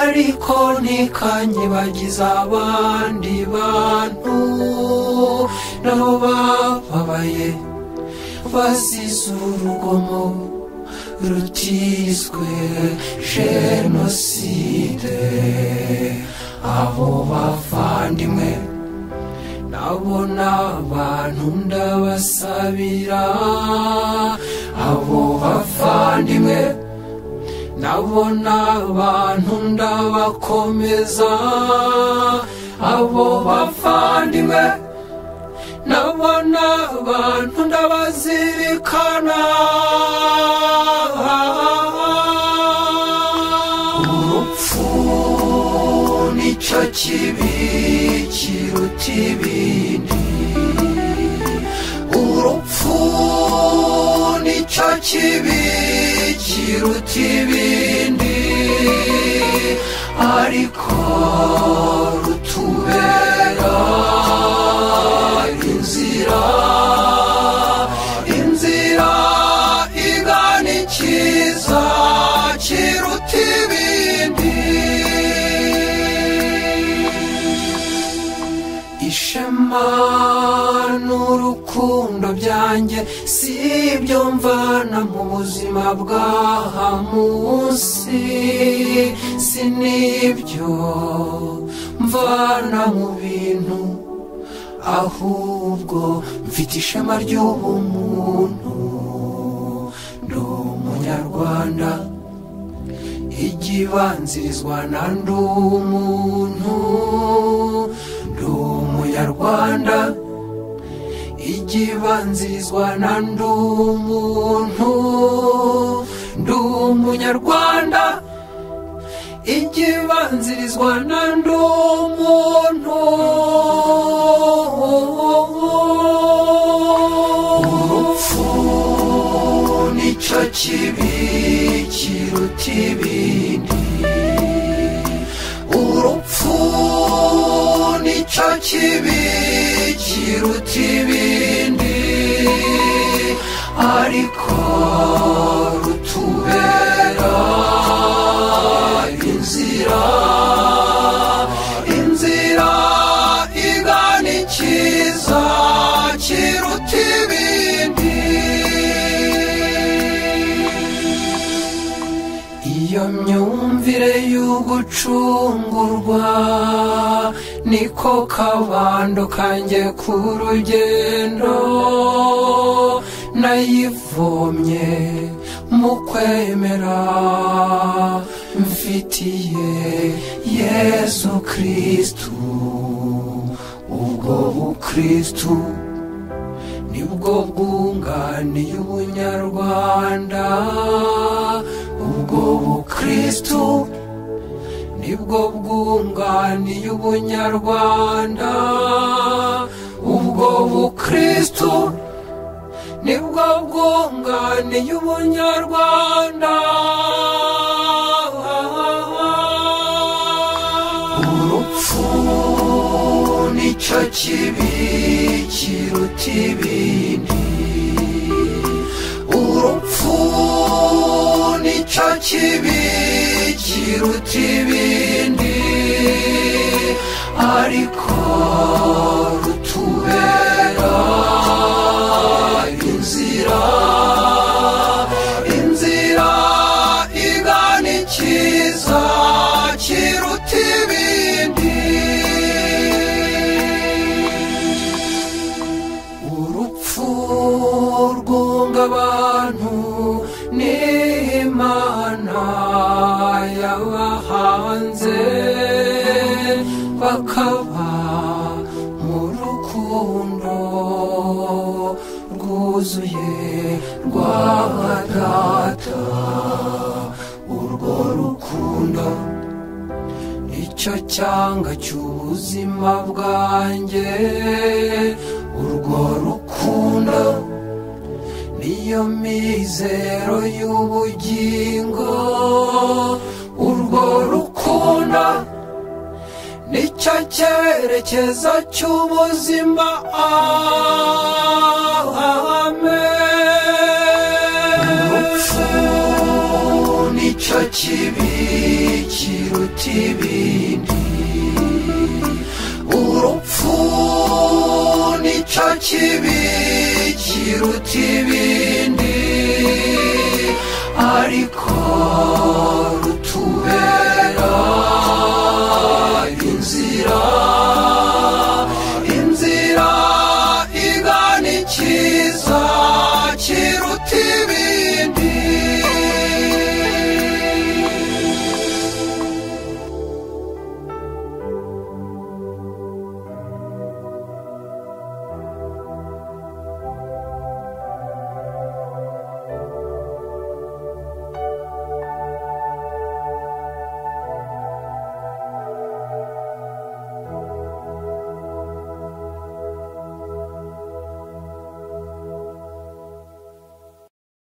ariko ntikanyibagiza abandi bantu nabo bababaye bazize urugomo rutiswe jenoside. Abo bavandimwe nabona abantu ndabasabira, abo bavandimwe nabona abantu ndabakomeza, abo bavandimwe nabona abantu ndabazirikana. Urupfu nicyo kibi kiruta ibindi, urupfu nicyo kibi kiruta ibindi, ariko rutubera inzira, inzira igana ikiza kiruta ibindi. Ishema n'urukundo byanjye si ibyo mvana mu buzima bw'aha munsi, si n'ibyo mvana mu bintu, ahubwo mfite ishema ry'ubumuntu. Ndi umunyarwanda igibanzirizwa na ndi umuntu, ndi umunyarwanda igibanzirizwa na ndi umuntu, ndi umunyarwanda igibanzirizwa na ndi umuntu. Urupfu nicyo kibi kiruta ibindi, urupfu nicyo kibi kiruta ibindi, ariko rutubera inzira, inzira igana ikiza kiruta ibindi. Iyo myumvire y'ugucungurwa niko kabando kanjye ku rugendo, nayivomye mu kwemera mfitiye Yesu Kristu. Ubwo bukristu nibwo bwunganiye ubunyarwanda, ubwo bukristu nibwo bwunganiye ubunyarwanda, ubwo bukristu nibwo bwunganiye ubunyarwanda. Urupfu nicyo kibi kiruta ibindi, urupfu nicyo kibi kiruta ibindi, ariko rutubera inzira, inzira igana ikiza kiruta ibindi. Urupfu rwunga abantu n'Imana yabahanze, bakaba mu rukundo rwuzuye rwa Data. Urwo rukundo nicyo cyanga cy'ubuzima bwanjye, urwo rukundo niyo mizero y'ubugingo, urwo rukundo nicyo cyerekezo cy'ubuzima. Amen. Urupfu nicyo kibi kiruta ibindi. Urupfu nicyo kibi kiruta ibindi, ariko